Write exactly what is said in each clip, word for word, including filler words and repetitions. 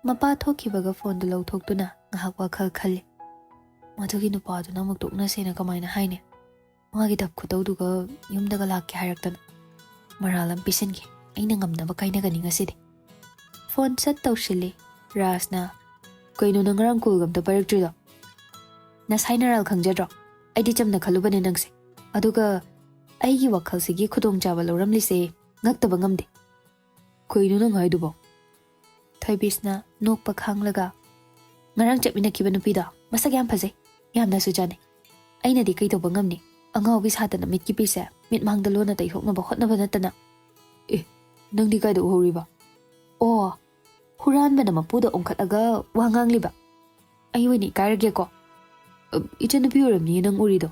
ꯃꯄꯥ ꯊꯣꯛꯈꯤꯕꯒ ꯐꯣꯟꯗꯨ ꯂꯧꯊꯣꯛꯇꯨꯅ ꯉꯥꯏꯍꯥꯛ ꯋꯥꯈꯜ ꯈꯜꯂꯤ꯫ ꯃꯗꯨꯒꯤ ꯅꯨꯄꯥꯗꯨꯅ ꯑꯃꯨꯛ ꯇꯣꯛꯅꯁꯦꯅ ꯀꯃꯥꯏꯅ ꯍꯥꯏꯅꯤ? ꯃꯥꯒꯤ ꯙꯞ ꯈꯨꯇꯧꯗꯨꯒ ꯌꯨꯝꯗꯒ ꯂꯥꯛꯀꯦ ꯍꯥꯏꯔꯛꯇꯅ꯫ ꯃꯔꯥꯜ ꯑꯃ ꯄꯤꯁꯤꯟꯒꯦ꯫ ꯑꯩꯅ ꯉꯝꯅꯕ ꯀꯥꯏꯅꯒꯅꯤ ꯉꯁꯤꯗꯤ꯫ ꯐꯣꯟ ꯁꯠ ꯇꯧꯁꯤꯜꯂꯤ꯫ ꯔꯥꯖꯅ, "ꯀꯩꯅꯣ ꯅꯪ ꯉꯔꯥꯡ ꯀꯣꯜꯒ ꯑꯝꯇ ꯄꯥꯏꯔꯛꯇ꯭ꯔꯤꯗꯣ? ꯅꯁꯥꯏ ꯅꯔꯥꯜ ꯈꯪꯖꯗ꯭ꯔꯣ? ꯑꯩꯗꯤ ꯆꯝꯅ ꯈꯜꯂꯨꯕꯅꯦ ꯅꯪꯁꯦ꯫ ꯑꯗꯨꯒ ꯑꯩꯒꯤ ꯋꯥꯈꯜꯁꯤꯒꯤ ꯈꯨꯗꯣꯡꯆꯥꯕ ꯂꯧꯔꯝꯂꯤꯁꯦ ꯉꯛꯇꯕ ꯉꯝꯗꯦ꯫" "ꯀꯩꯅꯣ ꯅꯪ ꯍꯥꯏꯗꯨꯕꯣ?" ꯊꯣꯏꯕꯤꯁꯅ ꯅꯣꯛꯄ ꯈꯥꯡꯂꯒ, "ꯉꯔꯥꯡ ꯆꯠꯃꯤꯟꯅꯈꯤꯕ ꯅꯨꯄꯤꯗꯣ ꯃꯁꯛ ꯌꯥꯝ ꯐꯖꯩ, ꯌꯥꯝꯅꯁꯨ ꯆꯥꯅꯩ꯫ ꯑꯩꯅꯗꯤ ꯀꯩꯗꯧꯕ ꯉꯝꯅꯤ? ꯑꯉꯥꯎꯕꯤ ꯁꯥꯗꯅ ꯃꯤꯠꯀꯤ ꯄꯤꯁꯦ ꯃꯤꯠꯃꯥꯡꯗ ꯂꯣꯟꯅ ꯇꯩꯊꯣꯛꯅꯕ ꯍꯣꯠꯅꯕ ꯅꯠꯇꯅ꯫" "ꯑꯦ, ꯅꯪꯗꯤ ꯀꯥꯏꯗ ꯎꯍꯧꯔꯤꯕ?" "ꯑꯣ, ꯍꯨꯔꯥꯟꯕꯅ ꯃꯄꯨꯗ ꯑꯣꯟꯈꯠꯂꯒ ꯋꯥ ꯉꯥꯡꯂꯤꯕ꯫ ꯑꯩ ꯑꯣꯏꯅ ꯏꯀꯥꯏꯔꯒꯦꯀꯣ꯫ ꯑ, ꯏꯆꯟꯅꯨꯄꯤ ꯑꯣꯏꯔꯝꯅꯤꯌꯦ ꯅꯪ ꯎꯔꯤꯗꯣ꯫"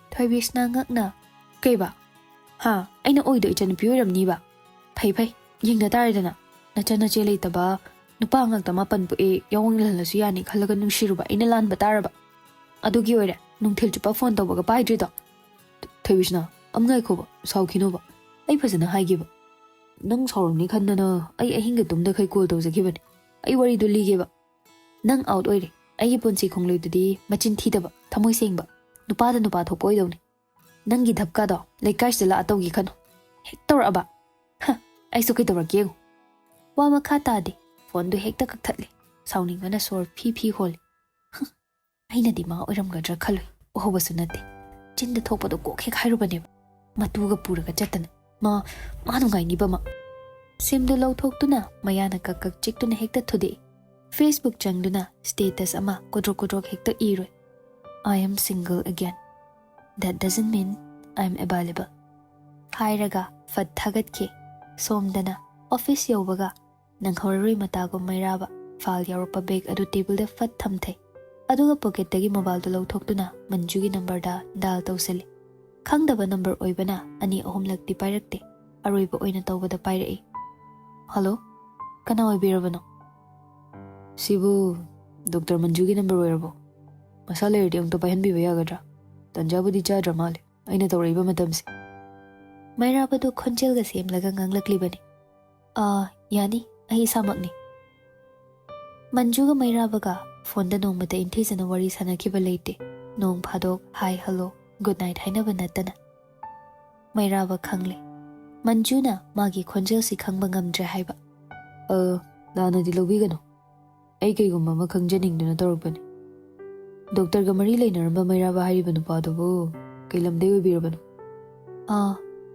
ꯊꯣꯏꯕꯤꯁꯅ ꯉꯛꯅ, "ꯀꯩꯕ? ꯍꯥ, ꯑꯩꯅ ꯎꯏꯗꯣ ꯏꯆꯟꯅꯨꯄꯤ ꯑꯣꯏꯔꯝꯅꯤꯕ? ꯐꯩ ꯐꯩ, ꯌꯦꯡꯅ ꯇꯥꯔꯦꯗꯅ꯫ ꯅꯆꯟ ꯅꯆꯦ ꯂꯩꯇꯕ ꯅꯨꯄꯥ ꯉꯥꯛꯇ ꯃꯥꯄꯟ ꯄꯣꯛꯑꯦ, ꯌꯥꯑꯣꯡ ꯏꯜꯍꯜꯂꯁꯨ ꯌꯥꯅꯤ ꯈꯜꯂꯒ ꯅꯨꯡꯁꯤꯔꯨꯕ ꯑꯩꯅ ꯂꯥꯟꯕ ꯇꯥꯔꯕ? ꯑꯗꯨꯒꯤ ꯑꯣꯏꯔꯦ ꯅꯨꯡꯊꯤꯜ ꯆꯨꯞꯄ ꯐꯣꯟ ꯇꯧꯕꯒ ꯄꯥꯏꯗ꯭ꯔꯤꯗꯣ?" "ꯊꯣꯏꯕꯤꯁꯅ, ꯑꯝ ꯉꯥꯏꯈꯣꯕ, ꯁꯥꯎꯈꯤꯅꯣꯕ꯫ ꯑꯩ ꯐꯖꯅ ꯍꯥꯏꯒꯦꯕ꯫ ꯅꯪ ꯁꯥꯎꯔꯝꯅꯤ ꯈꯟꯗꯅ ꯑꯩ ꯑꯍꯤꯡꯒ ꯇꯨꯝꯗꯈꯩ ꯀꯣꯜ ꯇꯧꯖꯈꯤꯕꯅꯦ꯫ ꯑꯩ ꯋꯥꯔꯤꯗꯣ ꯂꯤꯒꯦꯕ꯫ ꯅꯪ ꯑꯥꯎꯠ ꯑꯣꯏꯔꯦ꯫ ꯑꯩꯒꯤ ꯄꯨꯟꯁꯤ ꯈꯣꯡꯂꯣꯏꯗꯨꯗꯤ ꯃꯆꯤꯟ ꯊꯤꯗꯕ, ꯊꯃꯣꯏ ꯁꯦꯡꯕ, ꯅꯨꯄꯥꯗ ꯅꯨꯄꯥ ꯊꯣꯛꯄ ꯑꯣꯏꯗꯧꯅꯦ꯫ ꯅꯪꯒꯤ ꯙꯞꯀꯥꯗꯣ ꯂꯩꯀꯥꯏꯁꯤꯗ ꯂꯥꯛꯑ ꯇꯧꯒꯦ ꯈꯟꯅꯣ꯫ ꯍꯦꯛ ꯇꯧꯔꯛꯑꯕ, ꯍ, ꯑꯩꯁꯨ ꯀꯩꯗꯧꯔꯛꯀꯦ ꯌꯦꯡꯉꯨ꯫" ꯋꯥ ꯃꯈꯥ ꯇꯥꯗꯦ꯫ ꯐꯣꯟꯗꯨ ꯍꯦꯛꯇ ꯀꯛꯊꯠꯂꯦ꯫ ꯁꯥꯎꯅꯤꯡꯕꯅ ꯁꯣꯔ ꯐꯤ ꯐꯤ ꯍꯣꯜꯂꯤ꯫ ꯍ, ꯑꯩꯅꯗꯤ ꯃꯥ ꯑꯣꯏꯔꯝꯒꯗ꯭ꯔꯥ ꯈꯜꯂꯨꯏ꯫ ꯎꯍꯧꯕꯁꯨ ꯅꯠꯇꯦ꯫ ꯆꯤꯟꯗ ꯊꯣꯛꯄꯗꯣ ꯀꯣꯛ ꯍꯦꯛ ꯍꯥꯏꯔꯨꯕꯅꯦꯕ꯫ ꯃꯇꯨꯒ ꯄꯨꯔꯒ ꯆꯠꯇꯅ꯫ ꯃꯥ, ꯃꯥ ꯅꯨꯡꯉꯥꯏꯅꯤꯕ ꯃꯥ꯫ ꯁꯤꯝꯗꯨ ꯂꯧꯊꯣꯛꯇꯨꯅ ꯃꯌꯥꯅ ꯀꯛ ꯀꯛ ꯆꯤꯛꯇꯨꯅ ꯍꯦꯛꯇ ꯊꯨꯗꯦꯛꯏ꯫ Facebook ꯆꯪꯗꯨꯅ status ꯑꯃ ꯀꯣꯗ꯭ꯔꯣꯛ ꯀꯣꯗ꯭ꯔꯣꯛ ꯍꯦꯛꯇ ꯏꯔꯣꯏ꯫ "I am single again. That doesn't mean I am available." ꯍꯥꯏꯔꯒ ꯐꯠ ꯊꯥꯒꯠꯈꯤ꯫ ꯁꯣꯝꯗꯅ ꯑꯣꯐꯤꯁ ꯌꯧꯕꯒ ꯅꯪꯍꯧꯔꯔꯣꯏ ꯃꯇꯥꯒꯨꯝ ꯃꯩꯔꯥꯕ ꯐꯥꯏꯜ ꯌꯥꯎꯔꯛꯄ ꯕꯦꯒ ꯑꯗꯨ ꯇꯦꯕꯜꯗ ꯐꯠ ꯊꯝꯊꯩ꯫ ꯑꯗꯨꯒ ꯄꯣꯀꯦꯠꯇꯒꯤ ꯃꯣꯕꯥꯏꯜꯗꯨ ꯂꯧꯊꯣꯛꯇꯨꯅ ꯃꯟꯖꯨꯒꯤ ꯅꯝꯕꯔꯗ ꯗꯥꯏꯜ ꯇꯧꯁꯤꯜꯂꯤ꯫ ꯈꯪꯗꯕ ꯅꯝꯕꯔ ꯑꯣꯏꯕꯅ ꯑꯅꯤ ꯑꯍꯨꯝꯂꯛꯇꯤ ꯄꯥꯏꯔꯛꯇꯦ꯫ ꯑꯔꯣꯏꯕ ꯑꯣꯏꯅ ꯇꯧꯕꯗ ꯄꯥꯏꯔꯛꯏ꯫ "ꯍꯜꯂꯣ, ꯀꯅꯥ ꯑꯣꯏꯕꯤꯔꯕꯅꯣ?" "ꯁꯤꯕꯨ ꯗꯣꯛꯇꯔ ꯃꯟꯖꯨꯒꯤ ꯅꯝꯕꯔ ꯑꯣꯏꯔꯕꯣ? ꯃꯁꯥ ꯂꯩꯔꯗꯤ ꯑꯃꯨꯛꯇ ꯄꯥꯏꯍꯟꯕꯤꯕ ꯌꯥꯒꯗ꯭ꯔꯥ? ꯇꯟꯖꯥꯕꯨꯗꯤ ꯆꯥꯗ꯭ꯔ ꯃꯥꯜꯂꯦ ꯑꯩꯅ ꯇꯧꯔꯛꯏꯕ ꯃꯇꯝꯁꯦ꯫" ꯃꯩꯔꯥꯕꯗꯨ ꯈꯣꯟꯖꯦꯜꯒ ꯁꯦꯝꯂꯒ ꯉꯥꯡꯂꯛꯂꯤꯕꯅꯤ꯫ "ꯑꯥ, ꯌꯥꯅꯤ, ꯑꯩ ꯏꯁꯥꯃꯛꯅꯤ꯫ ꯃꯟꯖꯨꯒ ꯃꯩꯔꯥꯕꯒ ꯐꯣꯟꯗ ꯅꯣꯡꯃꯇ ꯏꯟꯊꯤꯖꯅ ꯋꯥꯔꯤ ꯁꯥꯟꯅꯈꯤꯕ ꯂꯩꯇꯦ꯫ ꯅꯣꯡ ꯐꯥꯗꯣꯛ hi hello, good night ꯍꯥꯏꯅꯕ ꯅꯠꯇꯅ꯫ ꯃꯩꯔꯥꯕ ꯈꯪꯂꯦ꯫ ꯃꯟꯖꯨꯅ ꯃꯥꯒꯤ ꯈꯣꯟꯖꯦꯜꯁꯤ ꯈꯪꯕ ꯉꯝꯗ꯭ꯔꯦ ꯍꯥꯏꯕ꯫ "ꯑ, ꯂꯥꯟꯅꯗꯤ ꯂꯧꯕꯤꯒꯅꯨ꯫ ꯑꯩ ꯀꯩꯒꯨꯝꯕ ꯑꯃ ꯈꯪꯖꯅꯤꯡꯗꯨꯅ ꯇꯧꯔꯛꯄꯅꯤ꯫ ꯗꯣꯛꯇꯔꯒ ꯃꯔꯤ ꯂꯩꯅꯔꯝꯕ ꯃꯩꯔꯥꯕ ꯍꯥꯏꯔꯤꯕ ꯅꯨꯄꯥꯗꯨꯕꯨ ꯀꯩ ꯂꯝꯗꯩ ꯑꯣꯏꯕꯤꯔꯕꯅꯣ?" "ꯑꯥ,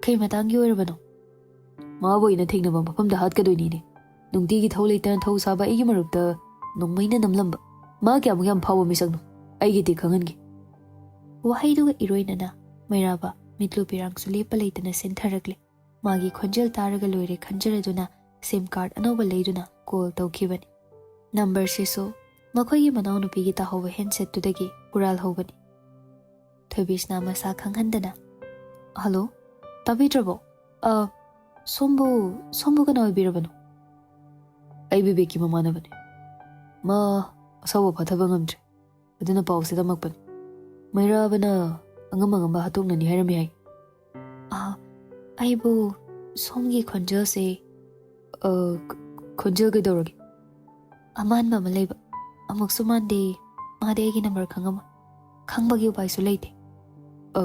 ꯀꯩ ꯃꯇꯥꯡꯒꯤ ꯑꯣꯏꯔꯕꯅꯣ?" "ꯃꯥꯕꯨ ꯑꯩꯅ ꯊꯦꯡꯅꯕ ꯃꯐꯝꯗ ꯍꯥꯠꯀꯗꯣꯏꯅꯤꯅꯦ꯫ ꯅꯨꯡꯇꯤꯒꯤ ꯊꯧ ꯂꯩꯇꯅ ꯊꯧ ꯁꯥꯕ ꯑꯩꯒꯤ ꯃꯔꯨꯞꯇ ꯅꯣꯡꯃꯩꯅ ꯅꯝꯂꯝꯕ꯫ ꯃꯥ ꯀꯌꯥꯃꯨꯛ ꯌꯥꯝ ꯐꯥꯎꯕ ꯃꯤꯁꯛꯅꯣ? ꯑꯩꯒꯤꯗꯤ ꯈꯪꯍꯟꯒꯦ꯫" ꯋꯥꯍꯩꯗꯨꯒ ꯏꯔꯣꯏꯅꯅ ꯃꯩꯔꯥꯕ ꯃꯤꯠꯂꯨ ꯄꯤꯔꯥꯡꯁꯨ ꯂꯦꯞꯄ ꯂꯩꯇꯅ ꯆꯦꯟꯊꯔꯛꯂꯦ꯫ ꯃꯥꯒꯤ ꯈꯣꯟꯖꯦꯜ ꯇꯥꯔꯒ ꯂꯣꯏꯔꯦ ꯈꯟꯖꯔꯗꯨꯅ ꯁꯤꯝ ꯀꯥꯔꯗ ꯑꯅꯧꯕ ꯂꯩꯗꯨꯅ ꯀꯣꯜ ꯇꯧꯈꯤꯕꯅꯤ꯫ ꯅꯝꯕꯔꯁꯤꯁꯨ ꯃꯈꯣꯏꯒꯤ ꯃꯅꯥꯎꯅꯨꯄꯤꯒꯤ ꯇꯥꯍꯧꯕ ꯍꯦꯟꯁꯦꯠꯇꯨꯗꯒꯤ ꯍꯨꯔꯥꯜꯍꯧꯕꯅꯤ꯫ ꯊꯣꯏꯕꯤꯁꯅ ꯃꯁꯥ ꯈꯪꯍꯟꯗꯅ, "ꯍꯜꯂꯣ, ꯇꯥꯕꯤꯗ꯭ꯔꯕꯣ? ꯑ, ꯁꯣꯝꯕꯨ, ꯁꯣꯝꯕꯨ ꯀꯅꯥ ꯑꯣꯏꯕꯤꯔꯕꯅꯣ?" "ꯑꯩ ꯕꯤꯕꯦꯛꯀꯤ ꯃꯃꯥꯟꯅꯕꯅꯤ꯫ ꯃꯥ ꯑꯁꯥꯎꯕ ꯐꯥꯊꯕ ꯉꯝꯗ꯭ꯔꯦ꯫ ꯑꯗꯨꯅ ꯄꯥꯎꯁꯦ ꯇꯝꯃꯛꯄꯅꯤ꯫ ꯃꯩꯔꯥꯕꯅ ꯑꯉꯝ ꯑꯉꯝꯕ ꯍꯥꯠꯇꯣꯛꯅꯅꯤ ꯍꯥꯏꯔꯝꯃꯤ ꯍꯥꯏ꯫" "ꯑ, ꯑꯩꯕꯨ ꯁꯣꯝꯒꯤ ꯈꯣꯟꯖꯦꯜꯁꯦ..." "ꯑ, ꯈ-, ꯈꯣꯟꯖꯦꯜ ꯀꯩꯗꯧꯔꯒꯦ?" "ꯑꯃꯥꯟꯕ ꯑꯃ ꯂꯩꯕ꯫ ꯑꯃꯨꯛꯁꯨ ꯃꯥꯟꯗꯦ꯫ ꯃꯥꯗꯤ ꯑꯩꯒꯤ ꯅꯝꯕꯔ ꯈꯪꯉꯝꯃꯣꯏ꯫ ꯈꯪꯕꯒꯤ ꯎꯄꯥꯏꯁꯨ ꯂꯩꯇꯦ꯫" "ꯑ,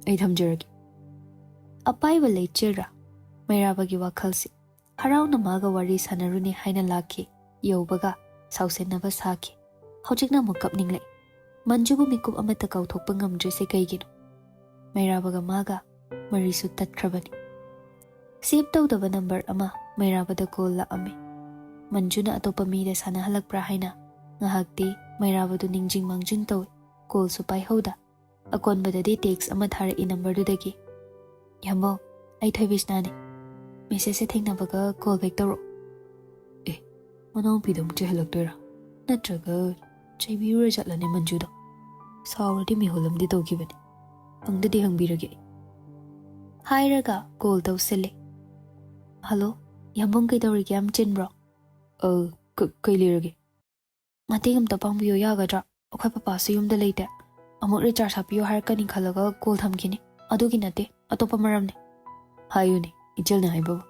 ꯑꯩ ꯊꯝꯖꯔꯒꯦ꯫" ꯑꯄꯥꯏꯕ ꯂꯩꯆꯤꯜꯔꯥ ꯃꯩꯔꯥꯕꯒꯤ ꯋꯥꯈꯜꯁꯤ꯫ ꯍꯔꯥꯎꯅ ꯃꯥꯒ ꯋꯥꯔꯤ ꯁꯥꯟꯅꯔꯨꯅꯤ ꯍꯥꯏꯅ ꯂꯥꯛꯈꯤ꯫ ꯌꯧꯕꯒ ꯁꯥꯎꯁꯦꯟꯅꯕ ꯁꯥꯈꯤ꯫ ꯍꯧꯖꯤꯛꯅ ꯑꯃꯨꯛ ꯀꯞꯅꯤꯡꯂꯛꯏ꯫ ꯃꯟꯖꯨꯕꯨ ꯃꯤꯀꯨꯞ ꯑꯃꯠꯇ ꯀꯥꯎꯊꯣꯛꯄ ꯉꯝꯗ꯭ꯔꯤꯁꯦ ꯀꯩꯒꯤꯅꯣ? ꯃꯩꯔꯥꯕꯒ ꯃꯥꯒ ꯃꯔꯤꯁꯨ ꯇꯠꯈ꯭ꯔꯕꯅꯤ꯫ ꯁꯦꯚ ꯇꯧꯗꯕ ꯅꯝꯕꯔ ꯑꯃ ꯃꯩꯔꯥꯕꯗ ꯀꯣꯜ ꯂꯥꯛꯑꯝꯃꯤ꯫ ꯃꯟꯖꯨꯅ ꯑꯇꯣꯞꯄ ꯃꯤꯗ ꯁꯥꯟꯅꯍꯜꯂꯛꯄ꯭ꯔꯥ ꯍꯥꯏꯅ ꯉꯥꯏꯍꯥꯛꯇꯤ ꯃꯩꯔꯥꯕꯗꯨ ꯅꯤꯡꯖꯤꯡ ꯃꯥꯡꯖꯤꯡ ꯇꯧꯏ꯫ ꯀꯣꯜꯁꯨ ꯄꯥꯏꯍꯧꯗ꯫ ꯑꯀꯣꯟꯕꯗꯗꯤ ꯇꯦꯛꯁ ꯑꯃ ꯊꯥꯔꯛꯏ ꯅꯝꯕꯔꯗꯨꯗꯒꯤ꯫ "ꯌꯥꯝꯕꯧ, ꯑꯩ ꯊꯣꯏꯕꯤꯁꯅꯥꯅꯤ꯫ ꯃꯦꯁꯦꯖꯁꯦ ꯊꯦꯡꯅꯕꯒ ꯀꯣꯜ ꯕꯦꯛ ꯇꯧꯔꯛꯑꯣ꯫" ꯑꯦ, ꯃꯅꯥꯎꯄꯤꯗ ꯑꯃꯨꯛ ꯆꯩꯍꯜꯂꯛꯇꯣꯏꯔꯥ? ꯅꯠꯇ꯭ꯔꯒ ꯆꯩꯕꯤꯔꯨꯔ ꯆꯠꯂꯅꯤ ꯃꯟꯖꯨꯗꯣ? ꯁꯥꯎꯔꯗꯤ ꯃꯤꯍꯨꯜ ꯑꯃꯗꯤ ꯇꯧꯈꯤꯕꯅꯤ꯫ ꯍꯪꯗꯗꯤ ꯍꯪꯕꯤꯔꯒꯦ ꯑꯩ꯫ ꯍꯥꯏꯔꯒ ꯀꯣꯜ ꯇꯧꯁꯤꯜꯂꯦ꯫ "ꯍꯜꯂꯣ, ꯌꯥꯝꯕꯨꯡ ꯀꯩꯗꯧꯔꯤꯒꯦ? ꯌꯥꯝ ꯆꯤꯟꯕ꯭ꯔꯣ?" "ꯑ, ꯀ-, ꯀꯩ ꯂꯩꯔꯒꯦ?" "ꯃꯇꯦꯡ ꯑꯝꯇ ꯄꯥꯡꯕꯤꯌꯣ ꯌꯥꯒꯗ꯭ꯔꯥ? ꯑꯩꯈꯣꯏ ꯄꯄꯥꯁꯨ ꯌꯨꯝꯗ ꯂꯩꯇꯦ꯫ ꯑꯃꯨꯛ ꯔꯤꯆꯥꯔꯖ ꯍꯥꯞꯄꯤꯌꯣ ꯍꯥꯏꯔꯛꯀꯅꯤ ꯈꯜꯂꯒ ꯀꯣꯜ ꯊꯝꯈꯤꯅꯤ꯫ ꯑꯗꯨꯒꯤ ꯅꯠꯇꯦ, ꯑꯇꯣꯞꯄ ꯃꯔꯝꯅꯤ꯫" "ꯍꯥꯏꯌꯨꯅꯦ, ꯏꯆꯜꯅ ꯍꯥꯏꯕꯕꯨ꯫"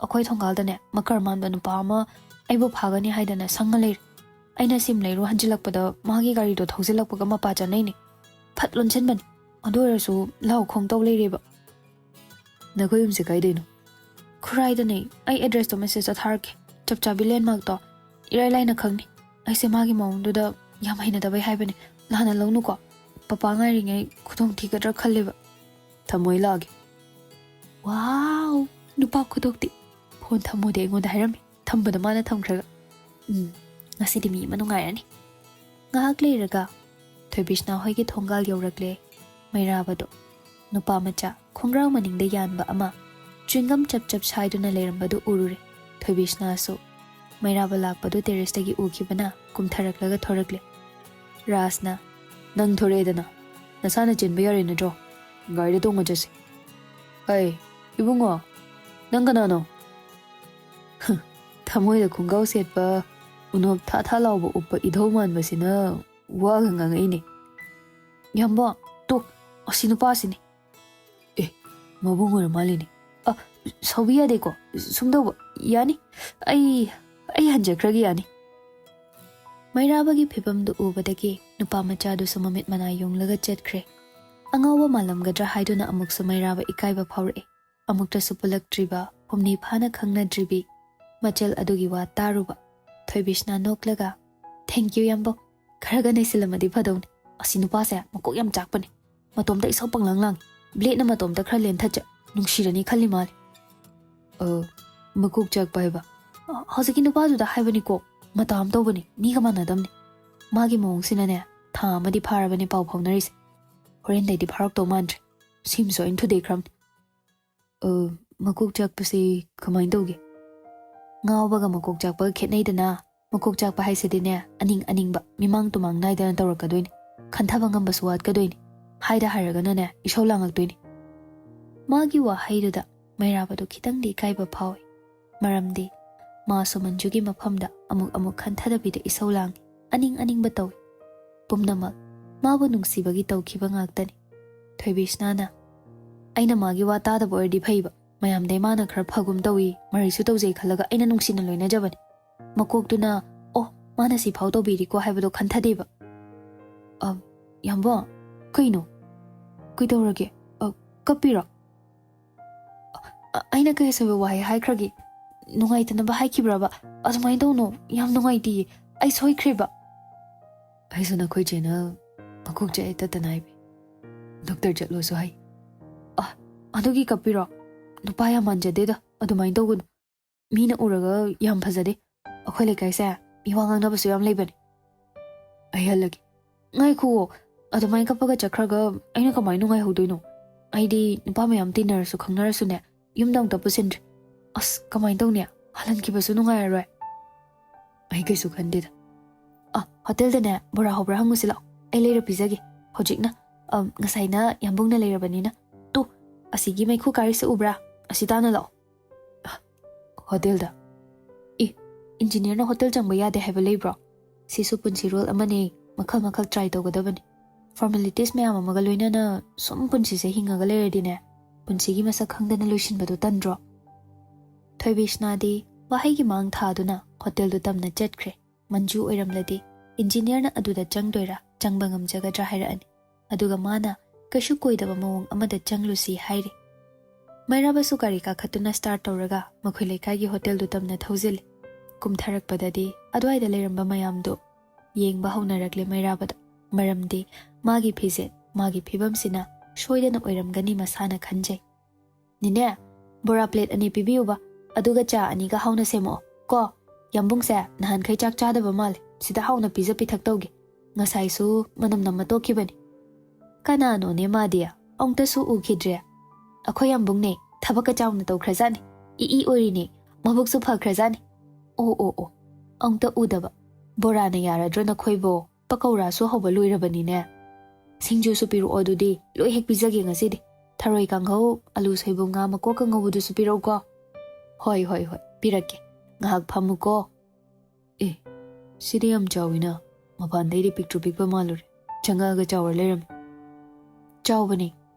"ꯑꯩꯈꯣꯏ ꯊꯣꯡꯒꯥꯜꯗꯅꯦ ꯃꯀꯔ ꯃꯥꯟꯕ ꯅꯨꯄꯥ ꯑꯃ ꯑꯩꯕꯨ ꯐꯥꯒꯅꯤ ꯍꯥꯏꯗꯅ ꯁꯪꯉ ꯂꯩꯔꯦ꯫ ꯑꯩꯅ ꯁꯤꯝ ꯂꯩꯔꯨ ꯍꯟꯖꯤꯜꯂꯛꯄꯗ ꯃꯥꯒꯤ ꯒꯥꯔꯤꯗꯣ ꯊꯧꯖꯤꯜꯂꯛꯄꯒ ꯃꯄꯥ ꯆꯠꯅꯩꯅꯦ꯫ ꯐꯠ ꯂꯣꯟꯁꯤꯟꯕꯅꯤ꯫ ꯑꯗꯨ ꯑꯣꯏꯔꯁꯨ ꯂꯥꯎ ꯈꯣꯡ ꯇꯧ ꯂꯩꯔꯦꯕ꯫ "ꯅꯈꯣꯏ ꯌꯨꯝꯁꯦ ꯀꯥꯏꯗꯩꯅꯣ?" "ꯈꯨꯔꯥꯏꯗꯅꯦ꯫ ꯑꯩ ꯑꯦꯗ꯭ꯔꯦꯁꯇꯣ ꯃꯦꯁꯦꯖꯇ ꯊꯥꯔꯛꯀꯦ꯫ ꯆꯞ ꯆꯥꯕꯤ ꯂꯦꯟꯃꯥꯔꯛꯇꯣ ꯏꯔꯥꯏ ꯂꯥꯏꯅ ꯈꯪꯅꯤ꯫ ꯑꯩꯁꯦ ꯃꯥꯒꯤ ꯃꯑꯣꯡꯗꯨꯗ ꯌꯥꯝ ꯍꯩꯅꯗꯕꯩ ꯍꯥꯏꯕꯅꯦ꯫ ꯂꯥꯟꯅ ꯂꯧꯅꯨꯀꯣ꯫ ꯄꯄꯥ ꯉꯥꯏꯔꯤꯉꯩ ꯈꯨꯗꯣꯡ ꯊꯤꯒꯗ꯭ꯔꯥ ꯈꯜꯂꯦꯕ꯫" "ꯊꯝꯃꯣꯏ ꯂꯥꯛꯑꯒꯦ꯫" "ꯋꯥꯎ! ꯅꯨꯄꯥ ꯈꯨꯗꯣꯛꯇꯤ!" ꯐꯣꯟ ꯊꯝꯃꯣꯗꯤ ꯑꯩꯉꯣꯟꯗ ꯍꯥꯏꯔꯝꯃꯤ꯫ ꯊꯝꯕꯗ ꯃꯥꯅ ꯊꯝꯈ꯭ꯔꯒ꯫ "ꯎꯝ, ꯉꯁꯤꯗꯤ ꯃꯤ ꯑꯃ ꯅꯨꯡꯉꯥꯏꯔꯅꯤ꯫" ꯉꯥꯏꯍꯥꯛ ꯂꯩꯔꯒ ꯊꯣꯏꯕꯤꯁꯅꯥ ꯍꯣꯏꯒꯤ ꯊꯣꯡꯒꯥꯜ ꯌꯧꯔꯛꯂꯦ ꯃꯩꯔꯥꯕꯗꯣ꯫ ꯅꯨꯄꯥ ꯃꯆꯥ ꯈꯣꯡꯒ꯭ꯔꯥꯎ ꯃꯅꯤꯡꯗ ꯌꯥꯟꯕ ꯑꯃ ꯆ꯭ꯋꯤꯡꯒꯝ ꯆꯞ ꯆꯞ ꯁꯥꯏꯗꯨꯅ ꯂꯩꯔꯝꯕꯗꯨ ꯎꯔꯨꯔꯦ꯫ ꯊꯣꯏꯕꯤꯁꯅꯥꯁꯨ ꯃꯩꯔꯥꯕ ꯂꯥꯛꯄꯗꯨ ꯇꯦꯔꯦꯁꯇꯒꯤ ꯎꯈꯤꯕꯅ ꯀꯨꯝꯊꯔꯛꯂꯒ ꯊꯣꯔꯛꯂꯦ꯫ ꯔꯥꯖꯅ, "ꯅꯪ ꯊꯣꯔꯛꯑꯦꯗꯅ, ꯅꯁꯥꯅ ꯆꯦꯟꯕ ꯌꯥꯔꯦ ꯅꯠꯇ꯭ꯔꯣ? ꯒꯥꯔꯤꯗ ꯇꯣꯡꯉ ꯆꯠꯁꯤ꯫" "ꯑꯩ, ꯏꯕꯨꯡꯉꯣ, ꯅꯪ ꯀꯅꯥꯅꯣ?" "ꯍ, ꯊꯃꯣꯏꯗ ꯈꯣꯡꯒ꯭ꯔꯥꯎ ꯁꯦꯠꯄ, ꯎꯅꯣꯞ ꯊꯥ ꯊꯥ ꯂꯥꯎꯕ ꯎꯞꯄ ꯏꯙꯧ ꯃꯥꯟꯕꯁꯤꯅ ꯋꯥꯒ ꯉꯥꯡꯉꯛꯏꯅꯦ꯫" "ꯌꯥꯝꯕꯣ, ꯇꯣ, ꯑꯁꯤ ꯅꯨꯄꯥꯁꯤꯅꯦ꯫" "ꯑꯦ, ꯃꯕꯨꯡ ꯑꯣꯏꯔ ꯃꯥꯜꯂꯤꯅꯦ꯫ ꯑ, ꯁꯥꯎꯕꯤ ꯌꯥꯗꯦꯀꯣ꯫ ꯁꯨꯝ ꯇꯧꯕ ꯌꯥꯅꯤ꯫ ꯑꯩ, ꯑꯩ ꯍꯟꯖꯈ꯭ꯔꯒꯦ, ꯌꯥꯅꯤ꯫" ꯃꯩꯔꯥꯕꯒꯤ ꯐꯤꯕꯝꯗꯨ ꯎꯕꯗꯒꯤ ꯅꯨꯄꯥ ꯃꯆꯥꯗꯨꯁꯨ ꯃꯃꯤꯠ ꯃꯅꯥ ꯌꯨꯡꯂꯒ ꯆꯠꯈ꯭ꯔꯦ꯫ ꯑꯉꯥꯎꯕ ꯃꯥꯜꯂꯝꯒꯗ꯭ꯔꯥ ꯍꯥꯏꯗꯨꯅ ꯑꯃꯨꯛꯁꯨ ꯃꯩꯔꯥꯕ ꯏꯀꯥꯏꯕ ꯐꯥꯎꯔꯛꯑꯦ꯫ ꯑꯃꯨꯛꯇꯁꯨ ꯄꯨꯜꯂꯛꯇ꯭ꯔꯤꯕ, ꯍꯨꯝꯅꯤ ꯐꯥꯅ ꯈꯪꯅꯗ꯭ꯔꯤꯕꯤ ꯃꯆꯜ ꯑꯗꯨꯒꯤ ꯋꯥ ꯇꯥꯔꯨꯕ꯫ ꯊꯣꯏꯕꯤꯁꯅ ꯅꯣꯛꯂꯒ, "Thank you, ꯌꯥꯝꯕꯧ꯫ ꯈꯔꯒ ꯅꯩꯁꯤꯜꯂꯝꯃꯗꯤ ꯐꯗꯧꯅꯤ꯫ ꯑꯁꯤ ꯅꯨꯄꯥꯁꯦ ꯃꯀꯣꯛ ꯌꯥꯝ ꯆꯥꯛꯄꯅꯦ꯫ ꯃꯇꯣꯝꯇ ꯏꯁꯧ ꯄꯪꯂꯪ ꯂꯥꯡꯉꯤ꯫ ꯕ꯭ꯂꯦꯗꯅ ꯃꯇꯣꯝꯇ ꯈꯔ ꯂꯦꯟꯊꯠꯆ, ꯅꯨꯡꯁꯤꯔꯅꯤ ꯈꯜꯂꯤ ꯃꯥꯜꯂꯦ꯫" "ꯑ, ꯃꯀꯣꯛ ꯆꯥꯛꯄ ꯍꯥꯏꯕ?" "ꯑ, ꯍꯧꯖꯤꯛꯀꯤ ꯅꯨꯄꯥꯗꯨꯗ ꯍꯥꯏꯕꯅꯤꯀꯣ꯫ ꯃꯇꯥ ꯑꯃ ꯇꯧꯕꯅꯤ, ꯃꯤꯒ ꯃꯥꯟꯅꯗꯕꯅꯤ꯫ ꯃꯥꯒꯤ ꯃꯑꯣꯡꯁꯤꯅꯅꯦ, ꯊꯥ ꯑꯃꯗꯤ ꯐꯥꯔꯕꯅꯤ ꯄꯥꯎ ꯐꯥꯎꯅꯔꯤꯁꯦ꯫ ꯍꯣꯔꯦꯟꯗꯩꯗꯤ ꯐꯥꯎꯔꯛꯇꯧ ꯃꯥꯟꯗ꯭ꯔꯦ꯫ ꯁꯤꯝꯁꯨ ꯑꯩꯅ ꯊꯨꯗꯦꯛꯈ꯭ꯔꯕꯅꯤ꯫" "ꯑ, ꯃꯀꯣꯛ ꯆꯥꯛꯄꯁꯤ ꯀꯃꯥꯏꯅ ꯇꯧꯒꯦ?" "ꯉꯥꯎꯕꯒ ꯃꯀꯣꯛ ꯆꯥꯛꯄꯒ ꯈꯦꯠꯅꯩꯗꯅ꯫ ꯃꯀꯣꯛ ꯆꯥꯛꯄ ꯍꯥꯏꯁꯤꯗꯤꯅꯦ, ꯑꯅꯤꯡ ꯑꯅꯤꯡꯕ, ꯃꯤꯃꯥꯡ ꯇꯨꯃꯥꯡ ꯅꯥꯏꯗꯅ ꯇꯧꯔꯛꯀꯗꯣꯏꯅꯤ꯫ ꯈꯟꯊꯕ ꯉꯝꯕꯁꯨ ꯋꯥꯠꯀꯗꯣꯏꯅꯤ꯫ ꯍꯥꯏꯗ ꯍꯥꯏꯔꯒꯅꯅꯦ, ꯏꯁꯧ ꯂꯥꯡꯉꯛꯇꯣꯏꯅꯤ꯫" ꯃꯥꯒꯤ ꯋꯥꯍꯩꯗꯨꯗ ꯃꯩꯔꯥꯕꯗꯨ ꯈꯤꯇꯪꯗꯤ ꯏꯀꯥꯏꯕ ꯐꯥꯎꯏ꯫ ꯃꯔꯝꯗꯤ ꯃꯥꯁꯨ ꯃꯟꯖꯨꯒꯤ ꯃꯐꯝꯗ ꯑꯃꯨꯛ ꯑꯃꯨꯛ ꯈꯟꯊꯗꯕꯤꯗ ꯏꯁꯧ ꯂꯥꯡꯏ, ꯑꯅꯤꯡ ꯑꯅꯤꯡꯕ ꯇꯧꯏ꯫ ꯄꯨꯝꯅꯃꯛ ꯃꯥꯕꯨ ꯅꯨꯡꯁꯤꯕꯒꯤ ꯇꯧꯈꯤꯕ ꯉꯥꯛꯇꯅꯤ꯫ ꯊꯣꯏꯕꯤꯁꯅꯥꯅ, "ꯑꯩꯅ ꯃꯥꯒꯤ ꯋꯥ ꯇꯥꯗꯕ ꯑꯣꯏꯔꯗꯤ ꯐꯩꯕ꯫ ꯃꯌꯥꯝꯗꯩ ꯃꯥꯅ ꯈꯔ ꯐꯒꯨꯝ ꯇꯧꯏ, ꯃꯔꯩꯁꯨ ꯇꯧꯖꯩ ꯈꯜꯂꯒ ꯑꯩꯅ ꯅꯨꯡꯁꯤꯅ ꯂꯣꯏꯅꯖꯕꯅꯤ꯫ ꯃꯀꯣꯛꯇꯨꯅ, "ꯑꯣ, ꯃꯥꯅ ꯁꯤꯐꯥꯎ ꯇꯧꯕꯤꯔꯤꯀꯣ" ꯍꯥꯏꯕꯗꯣ ꯈꯟꯊꯗꯦꯕ꯫ "ꯑ, ꯌꯥꯝꯕꯣ, ꯀꯩꯅꯣ? ꯀꯩꯗꯧꯔꯒꯦ? ꯑ, ꯀꯞꯄꯤꯔꯣ?" "ꯑ, ꯑ, ꯑꯩꯅ ꯀꯩ ꯑꯁꯣꯏꯕ ꯋꯥꯍꯩ ꯍꯥꯏꯈ꯭ꯔꯒꯦ? ꯅꯨꯡꯉꯥꯏꯇꯅꯕ ꯍꯥꯏꯈꯤꯕ꯭ꯔꯕ? ꯑꯗꯨꯃꯥꯏꯅ ꯇꯧꯅꯣ, ꯌꯥꯝ ꯅꯨꯡꯉꯥꯏꯇꯤꯌꯦ, ꯑꯩ ꯁꯣꯏꯈ꯭ꯔꯦꯕ꯫" "ꯑꯩꯁꯨ ꯅꯈꯣꯏ ꯆꯦꯅ ꯃꯀꯣꯛ ꯆꯤꯛꯑꯦ ꯇꯠꯇꯅ ꯍꯥꯏꯕꯤ꯫ ꯗꯣꯛꯇꯔ ꯆꯠꯂꯣꯁꯨ ꯍꯥꯏ꯫" "ꯑ, ꯑꯗꯨꯒꯤ ꯀꯞꯄꯤꯔꯣ? ꯅꯨꯄꯥ ꯌꯥꯝ ꯃꯥꯟꯖꯗꯦꯗ, ꯑꯗꯨꯃꯥꯏꯅ ꯇꯧꯒꯅꯨ꯫ ꯃꯤꯅ ꯎꯔꯒ ꯌꯥꯝ ꯐꯖꯗꯦ꯫ ꯑꯩꯈꯣꯏ ꯂꯩꯀꯥꯏꯁꯦ ꯃꯤ ꯋꯥ ꯉꯥꯡꯅꯕꯁꯨ ꯌꯥꯝ ꯂꯩꯕꯅꯦ꯫" "ꯑꯩ ꯍꯜꯂꯒꯦ꯫" "ꯉꯥꯏꯈꯨꯑꯣ, ꯑꯗꯨꯃꯥꯏꯅ ꯀꯞꯄꯒ ꯆꯠꯈ꯭ꯔꯒ ꯑꯩꯅ ꯀꯃꯥꯏꯅ ꯅꯨꯡꯉꯥꯏꯍꯧꯗꯣꯏꯅꯣ? ꯑꯩꯗꯤ ꯅꯨꯄꯥ ꯃꯌꯥꯝ ꯇꯤꯟꯅꯔꯁꯨ ꯈꯪꯅꯔꯁꯨꯅꯦ, ꯌꯨꯝꯗ ꯑꯃꯨꯛꯇ ꯄꯨꯁꯤꯟꯗ꯭ꯔꯤ꯫ ꯑꯁ, ꯀꯃꯥꯏꯅ ꯇꯧꯅꯤ? ꯍꯜꯍꯟꯈꯤꯕꯁꯨ ꯅꯨꯡꯉꯥꯏꯔꯔꯣꯏ꯫" "ꯑꯩ ꯀꯩꯁꯨ ꯈꯟꯗꯦꯗ꯫" "ꯑ, ꯍꯣꯇꯦꯜꯗꯅꯦ ꯕꯣꯔꯥ ꯍꯧꯕ꯭ꯔꯥ ꯍꯪꯉꯨꯁꯤ ꯂꯥꯛꯑꯣ, ꯑꯩ ꯂꯩꯔ ꯄꯤꯖꯒꯦ ꯍꯧꯖꯤꯛꯅ꯫ ꯑ, ꯉꯁꯥꯏꯅ ꯌꯥꯝꯕꯨꯡꯅ ꯂꯩꯔꯕꯅꯤꯅ꯫ ꯇꯨ, ꯑꯁꯤꯒꯤ ꯃꯩꯈꯨ ꯀꯥꯔꯤꯁꯦ ꯎꯕ꯭ꯔꯥ? ꯑꯁꯤ ꯇꯥꯅ ꯂꯥꯛꯑꯣ꯫" "ꯍꯣꯇꯦꯜꯗ? ꯏ, ꯏꯟꯖꯤꯅꯤꯌꯔꯅ ꯍꯣꯇꯦꯜ ꯆꯪꯕ ꯌꯥꯗꯦ ꯍꯥꯏꯕ ꯂꯩꯕ꯭ꯔꯣ? ꯁꯤꯁꯨ ꯄꯨꯟꯁꯤꯔꯣꯜ ꯑꯃꯅꯦ, ꯃꯈꯜ ꯃꯈꯜ ꯇ꯭ꯔꯥꯏ ꯇꯧꯒꯗꯕꯅꯤ꯫ ꯐꯣꯔꯃꯦꯂꯤꯇꯤꯁ ꯃꯌꯥꯝ ꯑꯃꯒ ꯂꯣꯏꯅꯅ ꯁꯨꯝ ꯄꯨꯟꯁꯤꯁꯦ ꯍꯤꯡꯉꯒ ꯂꯩꯔꯗꯤꯅꯦ, ꯄꯨꯟꯁꯤꯒꯤ ꯃꯁꯛ ꯈꯪꯗꯅ ꯂꯣꯏꯁꯤꯟꯕꯗꯨ ꯇꯟꯗ꯭ꯔꯣ?" ꯊꯣꯏꯕꯤꯁꯅꯥꯗꯤ ꯋꯥꯍꯩꯒꯤ ꯃꯥꯡ ꯊꯥꯗꯨꯅ ꯍꯣꯇꯦꯜꯗꯨ ꯇꯝꯅ ꯆꯠꯈ꯭ꯔꯦ꯫ ꯃꯟꯖꯨ ꯑꯣꯏꯔꯝꯂꯗꯤ ꯏꯟꯖꯤꯅꯤꯌꯔꯅ ꯑꯗꯨꯗ ꯆꯪꯗꯣꯏꯔꯥ, ꯆꯪꯕ ꯉꯝꯖꯒꯗ꯭ꯔꯥ ꯍꯥꯏꯔꯛꯑꯅꯤ꯫ ꯑꯗꯨꯒ ꯃꯥꯅ ꯀꯩꯁꯨ ꯀꯣꯏꯗꯕ ꯃꯑꯣꯡ ꯑꯃꯗ ꯆꯪꯂꯨꯁꯤ ꯍꯥꯏꯔꯤ꯫ ꯃꯩꯔꯥꯕꯁꯨ ꯒꯥꯔꯤ ꯀꯥꯈꯠꯇꯨꯅ ꯁ꯭ꯇꯥꯔꯠ ꯇꯧꯔꯒ ꯃꯈꯣꯏ ꯂꯩꯀꯥꯏꯒꯤ ꯍꯣꯇꯦꯜꯗꯨ ꯇꯝꯅ ꯊꯧꯖꯤꯜꯂꯤ꯫ ꯀꯨꯝꯊꯔꯛꯄꯗꯗꯤ ꯑꯗ꯭ꯋꯥꯏꯗ ꯂꯩꯔꯝꯕ ꯃꯌꯥꯝꯗꯨ ꯌꯦꯡꯕ ꯍꯧꯅꯔꯛꯂꯦ ꯃꯩꯔꯥꯕꯗ꯫ ꯃꯔꯝꯗꯤ ꯃꯥꯒꯤ ꯐꯤꯖꯦꯠ, ꯃꯥꯒꯤ ꯐꯤꯕꯝꯁꯤꯅ ꯁꯣꯏꯗꯅ ꯑꯣꯏꯔꯝꯒꯅꯤ ꯃꯁꯥꯅ ꯈꯟꯖꯩ꯫ "ꯅꯤꯅꯦ, ꯕꯣꯔꯥ ꯄ꯭ꯂꯦꯠ ꯑꯅꯤ ꯄꯤꯕꯤꯌꯨꯕ, ꯑꯗꯨꯒ ꯆꯥ ꯑꯅꯤꯒ ꯍꯥꯎꯅ ꯁꯦꯝꯃꯛꯑꯣ ꯀꯣ꯫ ꯌꯥꯝꯕꯨꯡꯁꯦ ꯅꯍꯥꯟꯈꯩ ꯆꯥꯛ ꯆꯥꯗꯕ ꯃꯥꯜꯂꯦ, ꯁꯤꯗ ꯍꯥꯎꯅ ꯄꯤꯖ ꯄꯤꯊꯛ ꯇꯧꯒꯦ꯫ ꯉꯁꯥꯏꯁꯨ ꯃꯅꯝ ꯅꯝꯃ ꯇꯣꯛꯈꯤꯕꯅꯤ꯫" "ꯀꯅꯥꯅꯣꯅꯦ ꯃꯥꯗꯤ? ꯑꯃꯨꯛꯇꯁꯨ ꯎꯈꯤꯗ꯭ꯔꯦ꯫" "ꯑꯩꯈꯣꯏ ꯌꯥꯝꯕꯨꯡꯅꯦ, ꯊꯕꯛꯀ ꯆꯥꯎꯅ ꯇꯧꯈ꯭ꯔꯖꯥꯠꯅꯤ, ꯏ ꯏ ꯑꯣꯏꯔꯤꯅꯦ, ꯃꯕꯨꯛꯁꯨ ꯐꯈ꯭ꯔꯖꯥꯠꯅꯤ꯫" "ꯑꯣ, ꯑꯣ, ꯑꯣ, ꯑꯃꯨꯛꯇ ꯎꯗꯕ꯫ ꯕꯣꯔꯥꯅ ꯌꯥꯔꯗ꯭ꯔꯣ ꯅꯈꯣꯏꯕꯣ? ꯄꯀꯧꯔꯥꯁꯨ ꯍꯧꯕ ꯂꯣꯏꯔꯕꯅꯤꯅꯦ꯫" "ꯁꯤꯡꯖꯨꯁꯨ ꯄꯤꯔꯛꯑꯣ ꯑꯗꯨꯗꯤ, ꯂꯣꯏ ꯍꯦꯛ ꯄꯤꯖꯒꯦ ꯉꯁꯤꯗꯤ꯫ ꯊꯔꯣꯏ ꯀꯥꯡꯍꯧ, ꯑꯂꯨ ꯁꯣꯏꯕꯨꯝ, ꯉꯥ ꯃꯀꯣꯛꯀ ꯉꯧꯕꯗꯨꯁꯨ ꯄꯤꯔꯛꯎꯀꯣ꯫" "ꯍꯣꯏ, ꯍꯣꯏ, ꯍꯣꯏ, ꯄꯤꯔꯛꯀꯦ꯫ ꯉꯥꯏꯍꯥꯛ ꯐꯝꯃꯨꯀꯣ꯫" "ꯑꯦ, ꯁꯤꯗꯤ ꯌꯥꯝ ꯆꯥꯎꯋꯤꯅ, ꯃꯄꯥꯟꯗꯩꯗꯤ ꯄꯤꯛꯇ꯭ꯔꯨ ꯄꯤꯛꯄ ꯃꯥꯜꯂꯨꯔꯦ꯫ ꯆꯪꯉꯛꯑꯒ ꯆꯥꯎꯔ ꯂꯩꯔꯝꯃꯦ꯫" "ꯆꯥꯎꯕꯅꯦ,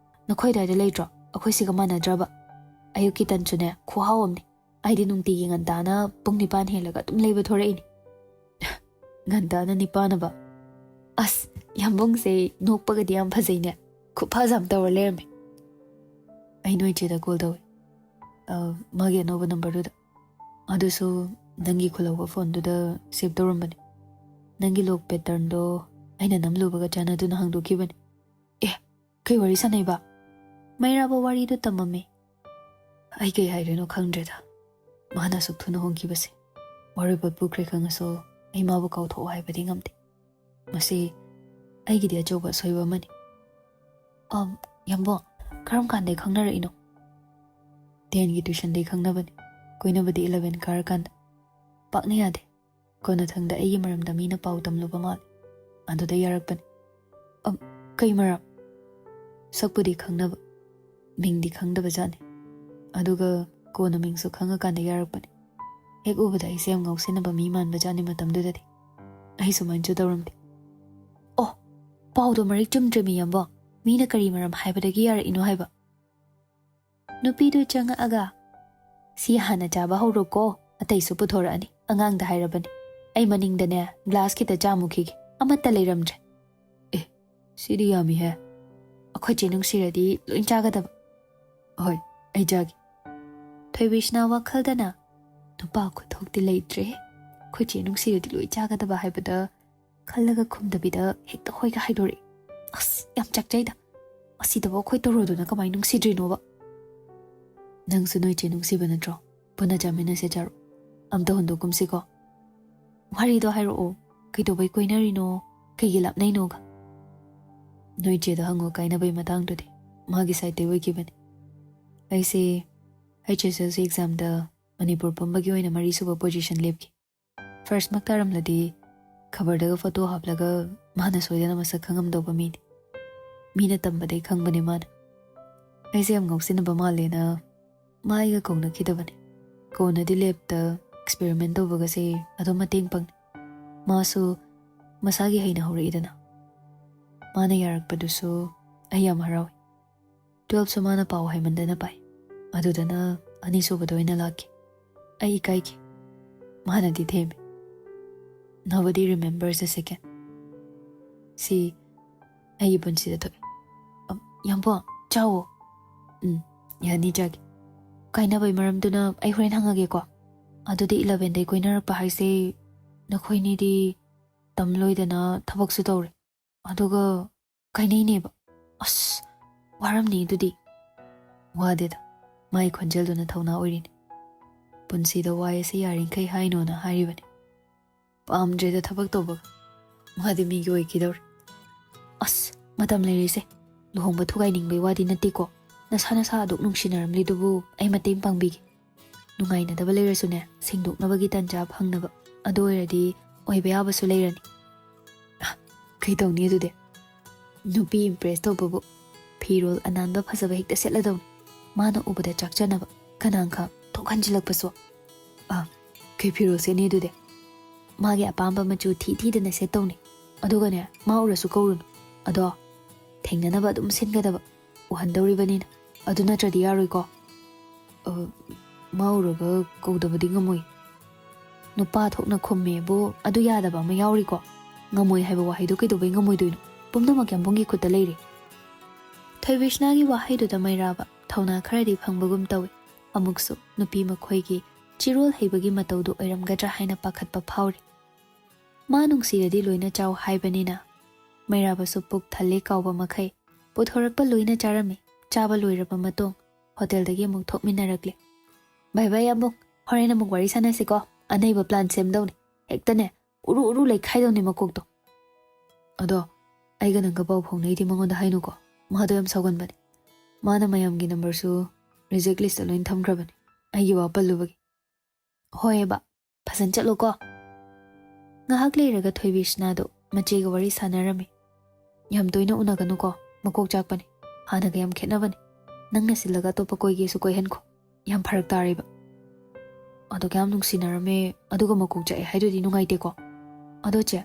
ꯅꯈꯣꯏ ꯑꯗꯥꯏꯗ ꯂꯩꯇ꯭ꯔꯣ? ꯑꯩꯈꯣꯏ ꯁꯤꯒ ꯃꯥꯟꯅꯗ꯭ꯔꯕ? ꯑꯌꯨꯛꯀꯤ ꯇꯟꯁꯨꯅꯦ, ꯈꯨꯍꯥꯎ ꯑꯃꯅꯤ꯫ ꯑꯩꯗꯤ ꯅꯨꯡꯇꯤꯒꯤ ꯉꯟꯇꯥꯅ ꯄꯨꯡ ꯅꯤꯄꯥꯟ ꯍꯦꯜꯂꯒ ꯑꯗꯨꯝ ꯂꯩꯕ ꯊꯣꯔꯛꯏꯅꯤ꯫ ꯉꯟꯇꯥꯅ ꯅꯤꯄꯥꯟ ꯑꯕ? ꯑꯁ, ꯌꯥꯝꯕꯨꯡꯁꯦ ꯅꯣꯛꯄꯒꯗꯤ ꯌꯥꯝ ꯐꯖꯩꯅꯦ꯫ ꯈꯨꯐꯖ ꯑꯃ ꯇꯧꯔ ꯂꯩꯔꯝꯃꯦ꯫ ꯑꯩ ꯅꯣꯏ ꯆꯦꯗ ꯀꯣꯜ ꯇꯧꯋꯦ꯫ ꯑ, ꯃꯥꯒꯤ ꯑꯅꯧꯕ ꯅꯝꯕꯔꯗꯨꯗ꯫ ꯑꯗꯨꯁꯨ ꯅꯪꯒꯤ ꯈꯨꯜꯍꯧꯕ ꯐꯣꯟꯗꯨꯗ ꯁꯦꯚ ꯇꯧꯔꯝꯕꯅꯦ꯫ ꯅꯪꯒꯤ ꯂꯣꯛ ꯄꯦꯇꯔꯟꯗꯣ ꯑꯩꯅ ꯅꯝꯂꯨꯕꯒ ꯆꯥꯟꯅꯗꯨꯅ ꯍꯥꯡꯗꯣꯛꯈꯤꯕꯅꯦ꯫ ꯑꯦ, ꯀꯩ ꯋꯥꯔꯤ ꯁꯥꯟꯅꯩꯕ? ꯃꯩꯔꯥꯕ ꯋꯥꯔꯤꯗꯣ ꯇꯝꯃꯝꯃꯦ꯫ ꯑꯩ ꯀꯩ ꯍꯥꯏꯗꯣꯏꯅꯣ ꯈꯪꯗ꯭ꯔꯦꯗ꯫ ꯃꯥꯅ ꯑꯁꯨꯛ ꯊꯨꯅ ꯍꯣꯡꯈꯤꯕꯁꯦ꯫ ꯋꯥꯔꯣꯏꯄꯣꯠ ꯄꯨꯈ꯭ꯔꯦ ꯈꯪꯉꯁꯨ ꯑꯩ ꯃꯥꯕꯨ ꯀꯥꯎꯊꯣꯛꯑꯣ ꯍꯥꯏꯕꯗꯤ ꯉꯝꯗꯦ꯫ ꯃꯁꯤ ꯑꯩꯒꯤꯗꯤ ꯑꯆꯧꯕ ꯑꯁꯣꯏꯕ ꯑꯃꯅꯤ꯫ ꯑꯝ, ꯌꯥꯝꯕꯣ, ꯀꯔꯝ ꯀꯥꯟꯗꯩ ꯈꯪꯅꯔꯛꯏꯅꯣ? ꯇꯦꯟꯒꯤ ꯇ꯭ꯌꯨꯁꯟꯗꯩ ꯈꯪꯅꯕꯅꯤ꯫ ꯀꯣꯏꯅꯕꯗꯤ ꯏꯂꯚꯦꯟ ꯀꯥꯔꯀꯥꯟꯗ꯫ ꯄꯥꯛꯅ ꯌꯥꯗꯦ꯫ ꯀꯣꯟꯅꯊꯪꯗ ꯑꯩꯒꯤ ꯃꯔꯝꯗ ꯃꯤꯅ ꯄꯥꯎ ꯇꯝꯂꯨꯕ ꯃꯥꯜꯂꯦ꯫ ꯑꯗꯨꯗ ꯌꯥꯔꯛꯄꯅꯤ꯫ ꯑꯝ, ꯀꯩ ꯃꯔꯝ? ꯁꯛꯄꯨꯗꯤ ꯈꯪꯅꯕ, ꯃꯤꯡꯗꯤ ꯈꯪꯗꯕ ꯖꯥꯠꯅꯤ꯫ ꯑꯗꯨꯒ ꯀꯣꯟꯅ ꯃꯤꯡꯁꯨ ꯈꯪꯉꯀꯥꯟꯗ ꯌꯥꯔꯛꯄꯅꯤ꯫ ꯍꯦꯛ ꯎꯕꯗ ꯑꯩꯁꯦ ꯌꯥꯝ ꯉꯥꯎꯁꯤꯟꯅꯕ ꯃꯤ ꯃꯥꯟꯕ ꯖꯥꯠꯅꯤ ꯃꯇꯝꯗꯨꯗꯗꯤ꯫ ꯑꯩ ꯁꯨꯃꯥꯏꯅꯁꯨ ꯇꯧꯔꯝꯗꯦ꯫ ꯑꯣ, ꯄꯥꯎꯗꯣ ꯃꯔꯤꯛ ꯆꯨꯝꯗ꯭ꯔꯦꯃꯤ ꯌꯥꯝꯕꯣ꯫ ꯃꯤꯅ ꯀꯔꯤ ꯃꯔꯝ ꯍꯥꯏꯕꯗꯒꯤ ꯌꯥꯔꯛꯏꯅꯣ ꯍꯥꯏꯕ? ꯅꯨꯄꯤꯗꯨ ꯆꯪꯉꯛꯑꯒ, "ꯁꯤ ꯍꯥꯟꯅ ꯆꯥꯕ ꯍꯧꯔꯣꯀꯣ, ꯑꯇꯩꯁꯨ ꯄꯨꯊꯣꯔꯛꯑꯅꯤ", ꯑꯉꯥꯡꯗ ꯍꯥꯏꯔꯕꯅꯤ꯫ ꯑꯩ ꯃꯅꯤꯡꯗꯅꯦ ꯒ꯭ꯂꯥꯁ ꯈꯤꯇ ꯆꯥꯃꯨꯈꯤꯒꯦ, ꯑꯃꯠꯇ ꯂꯩꯔꯝꯗ꯭ꯔꯦ꯫ ꯑꯦ, ꯁꯤꯗꯤ ꯌꯥꯝꯃꯤꯍꯦ꯫ ꯑꯩꯈꯣꯏ ꯆꯦ ꯅꯨꯡꯁꯤꯔꯗꯤ ꯂꯣꯏ ꯆꯥꯒꯗꯕ꯫ ꯍꯣꯏ, ꯑꯩ ꯆꯥꯒꯦ꯫ ꯊꯣꯏꯕꯤꯁꯅꯥ ꯋꯥꯈꯜꯗꯅ, "ꯅꯨꯄꯥ ꯈꯨꯊꯣꯛꯇꯤ ꯂꯩꯇ꯭ꯔꯦ, ꯑꯩꯈꯣꯏ ꯆꯦ ꯅꯨꯡꯁꯤꯔꯗꯤ ꯂꯣꯏ ꯆꯥꯒꯗꯕ" ꯍꯥꯏꯕꯗ ꯈꯜꯂꯒ ꯈꯨꯝꯗꯕꯤꯗ ꯍꯦꯛꯇ ꯍꯣꯏꯒ ꯍꯥꯏꯗꯣꯔꯛꯏ꯫ ꯑꯁ, ꯌꯥꯝ ꯆꯥꯛꯆꯩꯗ꯫ ꯑꯁꯤꯗꯕꯨ ꯑꯩꯈꯣꯏ ꯇꯧꯔꯨꯗꯅ ꯀꯃꯥꯏꯅ ꯅꯨꯡꯁꯤꯗ꯭ꯔꯤꯅꯣꯕ? ꯅꯪꯁꯨ ꯅꯣꯏ ꯆꯦ ꯅꯨꯡꯁꯤꯕ ꯅꯠꯇ꯭ꯔꯣ? ꯄꯨꯟꯅ ꯆꯥꯃꯤꯟꯅꯁꯦ ꯆꯥꯔꯣ꯫ ꯑꯝꯇ ꯍꯨꯟꯗꯣꯛꯀꯨꯝꯁꯤꯀꯣ꯫ ꯋꯥꯔꯤꯗꯣ ꯍꯥꯏꯔꯛꯑꯣ꯫ ꯀꯩꯗꯧꯕꯩ ꯀꯣꯏꯅꯔꯤꯅꯣ? ꯀꯩꯒꯤ ꯂꯥꯞꯅꯩꯅꯣꯒ? ꯅꯣꯏ ꯆꯦꯗ ꯍꯪꯉꯣ ꯀꯥꯏꯅꯕꯩ ꯃꯇꯥꯡꯗꯨꯗꯤ꯫ ꯃꯥꯒꯤ ꯁꯥꯏꯠꯇꯩ ꯑꯣꯏꯈꯤꯕꯅꯤ꯫ ꯑꯩꯁꯦ ꯍꯩꯆ ꯑꯦꯁ ꯑꯦꯜ ꯁꯤ ꯑꯦꯛꯖꯥꯝꯗ ꯃꯅꯤꯄꯨꯔ ꯄꯨꯝꯕꯒꯤ ꯑꯣꯏꯅ ꯃꯔꯤꯁꯨꯕ ꯄꯣꯖꯤꯁꯟ ꯂꯦꯞꯈꯤ꯫ ꯐꯥꯔꯁꯃꯛ ꯇꯥꯔꯝꯂꯗꯤ ꯈꯕꯔꯗꯒ ꯐꯣꯇꯣ ꯍꯥꯞꯂꯒ ꯃꯥꯅ ꯁꯣꯏꯗꯅ ꯃꯁꯛ ꯈꯪꯉꯝꯗꯧꯕ ꯃꯤꯅꯤ꯫ ꯃꯤꯅ ꯇꯝꯕꯗꯩ ꯈꯪꯕꯅꯦ ꯃꯥꯅ꯫ ꯑꯩꯁꯦ ꯌꯥꯝ ꯉꯥꯎꯁꯤꯟꯅꯕ ꯃꯥꯜꯂꯦꯅ ꯃꯥ ꯑꯩꯒ ꯀꯧꯅꯈꯤꯗꯕꯅꯦ꯫ ꯀꯣꯟꯅꯗꯤ ꯂꯦꯞꯇ ꯑꯦꯛꯁꯄꯦꯔꯤꯃꯦꯟ ꯇꯧꯕꯒꯁꯦ ꯑꯗꯨꯝ ꯃꯇꯦꯡ ꯄꯥꯡꯉꯤ꯫ ꯃꯥꯁꯨ ꯃꯁꯥꯒꯤ ꯍꯩꯅ ꯍꯧꯔꯛꯏꯗꯅ꯫ ꯃꯥꯅ ꯌꯥꯔꯛꯄꯗꯨꯁꯨ ꯑꯩ ꯌꯥꯝ ꯍꯔꯥꯎꯏ꯫ ꯇꯨꯋꯦꯜꯐꯁꯨ ꯃꯥꯅ ꯄꯥꯎ ꯍꯥꯏꯃꯟꯗꯅ ꯄꯥꯏ꯫ ꯑꯗꯨꯗꯅ ꯑꯅꯤꯁꯨꯕꯗ ꯑꯣꯏꯅ ꯂꯥꯛꯈꯤ꯫ ꯑꯩ ꯏꯀꯥꯏꯈꯤ꯫ ꯃꯥꯅꯗꯤ ꯊꯦꯝꯃꯤ, "Nobody remembers a second." ꯁꯤ ꯑꯩꯒꯤ ꯄꯨꯟꯁꯤꯗ ꯊꯣꯛꯑꯦ꯫ ꯑꯝ, ꯌꯥꯝꯕꯣ, ꯆꯥꯎꯋꯣ꯫ "ꯎꯝ, ꯌꯥꯅꯤ, ꯆꯥꯒꯦ꯫ ꯀꯥꯏꯅꯕꯩ ꯃꯔꯝꯗꯨꯅ ꯑꯩ ꯍꯣꯔꯦꯟ ꯍꯪꯉꯒꯦꯀꯣ꯫ ꯑꯗꯨꯗꯤ ꯏꯂꯚꯦꯟꯗꯩ ꯀꯣꯏꯅꯔꯛꯄ ꯍꯥꯏꯁꯦ ꯅꯈꯣꯏꯅꯤꯗꯤ ꯇꯝ ꯂꯣꯏꯗꯅ ꯊꯕꯛꯁꯨ ꯇꯧꯔꯦ, ꯑꯗꯨꯒ ꯀꯥꯏꯅꯩꯅꯦꯕ꯫ ꯑꯁ, ꯋꯥꯔꯝꯅꯤ ꯑꯗꯨꯗꯤ꯫" "ꯋꯥꯗꯦꯗ, ꯃꯥꯒꯤ ꯈꯣꯟꯖꯦꯜꯗꯨꯅ ꯊꯧꯅꯥ ꯑꯣꯏꯔꯤꯅꯤ꯫ ꯄꯨꯟꯁꯤꯗ ꯋꯥꯏ ꯑꯁꯤ ꯌꯥꯔꯤꯈꯩ ꯍꯥꯏꯅꯣꯅ ꯍꯥꯏꯔꯤꯕꯅꯤ꯫ ꯄꯥꯝꯗ꯭ꯔꯦꯗ ꯊꯕꯛ ꯇꯧꯕꯒ꯫ ꯃꯥꯗꯤ ꯃꯤꯒꯤ ꯑꯣꯏꯈꯤꯗꯧꯔꯦ꯫ ꯑꯁ, ꯃꯇꯝ ꯂꯩꯔꯤꯁꯦ꯫ ꯂꯨꯍꯣꯡꯕ ꯊꯨꯒꯥꯏꯅꯤꯡꯕꯩ ꯋꯥꯗꯤ ꯅꯠꯇꯦꯀꯣ꯫ ꯅꯁꯥ ꯅꯁꯥ ꯑꯗꯨꯛ ꯅꯨꯡꯁꯤꯅꯔꯝꯂꯤꯗꯨꯕꯨ ꯑꯩ ꯃꯇꯦꯡ ꯄꯥꯡꯕꯤꯒꯦ꯫ ꯅꯨꯡꯉꯥꯏꯅꯗꯕ ꯂꯩꯔꯁꯨꯅꯦ, ꯁꯦꯡꯗꯣꯛꯅꯕꯒꯤ ꯇꯟꯖꯥ ꯐꯪꯅꯕ꯫ ꯑꯗꯨ ꯑꯣꯏꯔꯗꯤ ꯑꯣꯏꯕ ꯌꯥꯕꯁꯨ ꯂꯩꯔꯅꯤ꯫" "ꯑ, ꯀꯩ ꯇꯧꯅꯤ ꯑꯗꯨꯗꯤ? ꯅꯨꯄꯤ ꯏꯝꯄ꯭ꯔꯦꯁ ꯇꯧꯕꯕꯨ ꯐꯤꯔꯣꯜ ꯑꯅꯥꯟꯕ ꯐꯖꯕ ꯍꯦꯛꯇ ꯁꯦꯠꯂꯗꯧꯅꯤ꯫ ꯃꯥꯅ ꯎꯕꯗ ꯆꯥꯛꯆꯅꯕ, ꯀꯅꯥꯡꯈꯥ ꯊꯣꯛꯍꯟꯖꯤꯜꯂꯛꯄꯁꯨ꯫" "ꯑ, ꯀꯩ ꯐꯤꯔꯣꯜ ꯁꯦꯠꯅꯤ ꯑꯗꯨꯗꯤ?" "ꯃꯥꯒꯤ ꯑꯄꯥꯝꯕ ꯃꯆꯨ ꯊꯤ ꯊꯤꯗꯅ ꯁꯦꯠꯇꯧꯅꯤ꯫ ꯑꯗꯨꯒꯅꯦ, ꯃꯥ ꯎꯔꯁꯨ ꯀꯧꯔꯨꯅꯨ꯫ ꯑꯗꯣ, ꯊꯦꯡꯅꯅꯕ ꯑꯗꯨꯝ ꯁꯤꯟꯒꯗꯕ, ꯎꯍꯟꯗꯧꯔꯤꯕꯅꯤꯅ꯫ ꯑꯗꯨ ꯅꯠꯇ꯭ꯔꯗꯤ ꯌꯥꯔꯣꯏꯀꯣ?" "ꯑ, ꯃꯥ ꯎꯔꯒ ꯀꯧꯗꯕꯗꯤ ꯉꯝꯃꯣꯏ꯫" ꯅꯨꯄꯥ ꯊꯣꯛꯅ ꯈꯨꯝꯃꯦꯕꯨ ꯑꯗꯨ ꯌꯥꯗꯕ ꯑꯃ ꯌꯥꯎꯔꯤꯀꯣ꯫ ꯉꯝꯃꯣꯏ ꯍꯥꯏꯕ ꯋꯥꯍꯩꯗꯨ ꯀꯩꯗꯧꯕꯩ ꯉꯝꯃꯣꯏꯗꯣꯏꯅꯣ? ꯄꯨꯝꯅꯃꯛ ꯌꯥꯝꯕꯨꯡꯒꯤ ꯈꯨꯠꯇ ꯂꯩꯔꯦ꯫ ꯊꯣꯏꯕꯤꯁꯅꯥꯒꯤ ꯋꯥꯍꯩꯗꯨꯗ ꯃꯩꯔꯥꯕ ꯊꯧꯅꯥ ꯈꯔꯗꯤ ꯐꯪꯕꯒꯨꯝ ꯇꯧꯏ꯫ ꯑꯃꯨꯛꯁꯨ ꯅꯨꯄꯤ ꯃꯈꯣꯏꯒꯤ ꯆꯤꯔꯣꯜ ꯍꯩꯕꯒꯤ ꯃꯇꯧꯗꯨ ꯑꯣꯏꯔꯝꯒꯗ꯭ꯔꯥ ꯍꯥꯏꯅ ꯄꯥꯈꯠꯄ ꯐꯥꯎꯔꯤ꯫ ꯃꯥ ꯅꯨꯡꯁꯤꯔꯗꯤ ꯂꯣꯏꯅ ꯆꯥꯎ ꯍꯥꯏꯕꯅꯤꯅ, ꯃꯩꯔꯥꯕꯁꯨ ꯄꯨꯛ ꯊꯜꯂꯦ ꯀꯥꯎꯕ ꯃꯈꯩ ꯄꯨꯊꯣꯔꯛꯄ ꯂꯣꯏꯅ ꯆꯥꯔꯝꯃꯤ꯫ ꯆꯥꯕ ꯂꯣꯏꯔꯕ ꯃꯇꯨꯡ ꯍꯣꯇꯦꯜꯗꯒꯤ ꯑꯃꯨꯛ ꯊꯣꯛꯃꯤꯟꯅꯔꯛꯂꯦ꯫ "ꯚꯥꯏ ꯚꯥꯏ, ꯑꯃꯨꯛ ꯍꯣꯔꯦꯟ ꯑꯃꯨꯛ ꯋꯥꯔꯤ ꯁꯥꯟꯅꯁꯤꯀꯣ꯫ ꯑꯅꯩꯕ ꯄ꯭ꯂꯥꯟ ꯁꯦꯝꯗꯧꯅꯤ꯫ ꯍꯦꯛꯇꯅꯦ, ꯎꯔꯨ ꯎꯔꯨ ꯂꯩꯈꯥꯏꯗꯧꯅꯤ ꯃꯀꯣꯛꯇꯣ꯫ ꯑꯗꯣ ꯑꯩꯒ ꯅꯪꯒ ꯄꯥꯎ ꯐꯥꯎꯅꯩꯗꯤ ꯃꯉꯣꯟꯗ ꯍꯥꯏꯅꯨꯀꯣ꯫ ꯃꯥꯗꯣ ꯌꯥꯝ ꯁꯥꯎꯒꯟꯕꯅꯦ꯫ ꯃꯥꯅ ꯃꯌꯥꯝꯒꯤ ꯅꯝꯕꯔꯁꯨ ꯔꯤꯖꯦꯛ ꯂꯤꯁꯇ ꯂꯣꯏꯅ ꯊꯝꯈ꯭ꯔꯕꯅꯦ, ꯑꯩꯒꯤ ꯋꯥ ꯄꯜꯂꯨꯕꯒꯤ꯫" "ꯍꯣꯏꯑꯕ, ꯐꯖꯅ ꯆꯠꯂꯣꯀꯣ꯫" ꯉꯥꯏꯍꯥꯛ ꯂꯩꯔꯒ ꯊꯣꯏꯕꯤꯁꯅꯥꯗꯣ ꯃꯆꯦꯒ ꯋꯥꯔꯤ ꯁꯥꯟꯅꯔꯝꯃꯤ꯫ "ꯌꯥꯝ ꯇꯣꯏꯅ ꯎꯅꯒꯅꯨꯀꯣ, ꯃꯀꯣꯛ ꯆꯥꯛꯄꯅꯦ꯫ ꯍꯥꯟꯅꯒ ꯌꯥꯝ ꯈꯦꯠꯅꯕꯅꯦ꯫ ꯅꯪꯅ ꯁꯤꯜꯂꯒ ꯑꯇꯣꯞꯄ ꯀꯣꯏꯒꯦꯁꯨ ꯀꯣꯏꯍꯟꯈꯣ꯫ ꯌꯥꯝ ꯐꯔꯛ ꯇꯥꯔꯦꯕ꯫ ꯑꯗꯣ ꯀꯌꯥꯝ ꯅꯨꯡꯁꯤꯅꯔꯝꯃꯦ, ꯑꯗꯨꯒ ꯃꯀꯣꯛ ꯆꯥꯛꯑꯦ ꯍꯥꯏꯗꯨꯗꯤ ꯅꯨꯡꯉꯥꯏꯇꯦꯀꯣ꯫ ꯑꯗꯣ ꯆꯦ,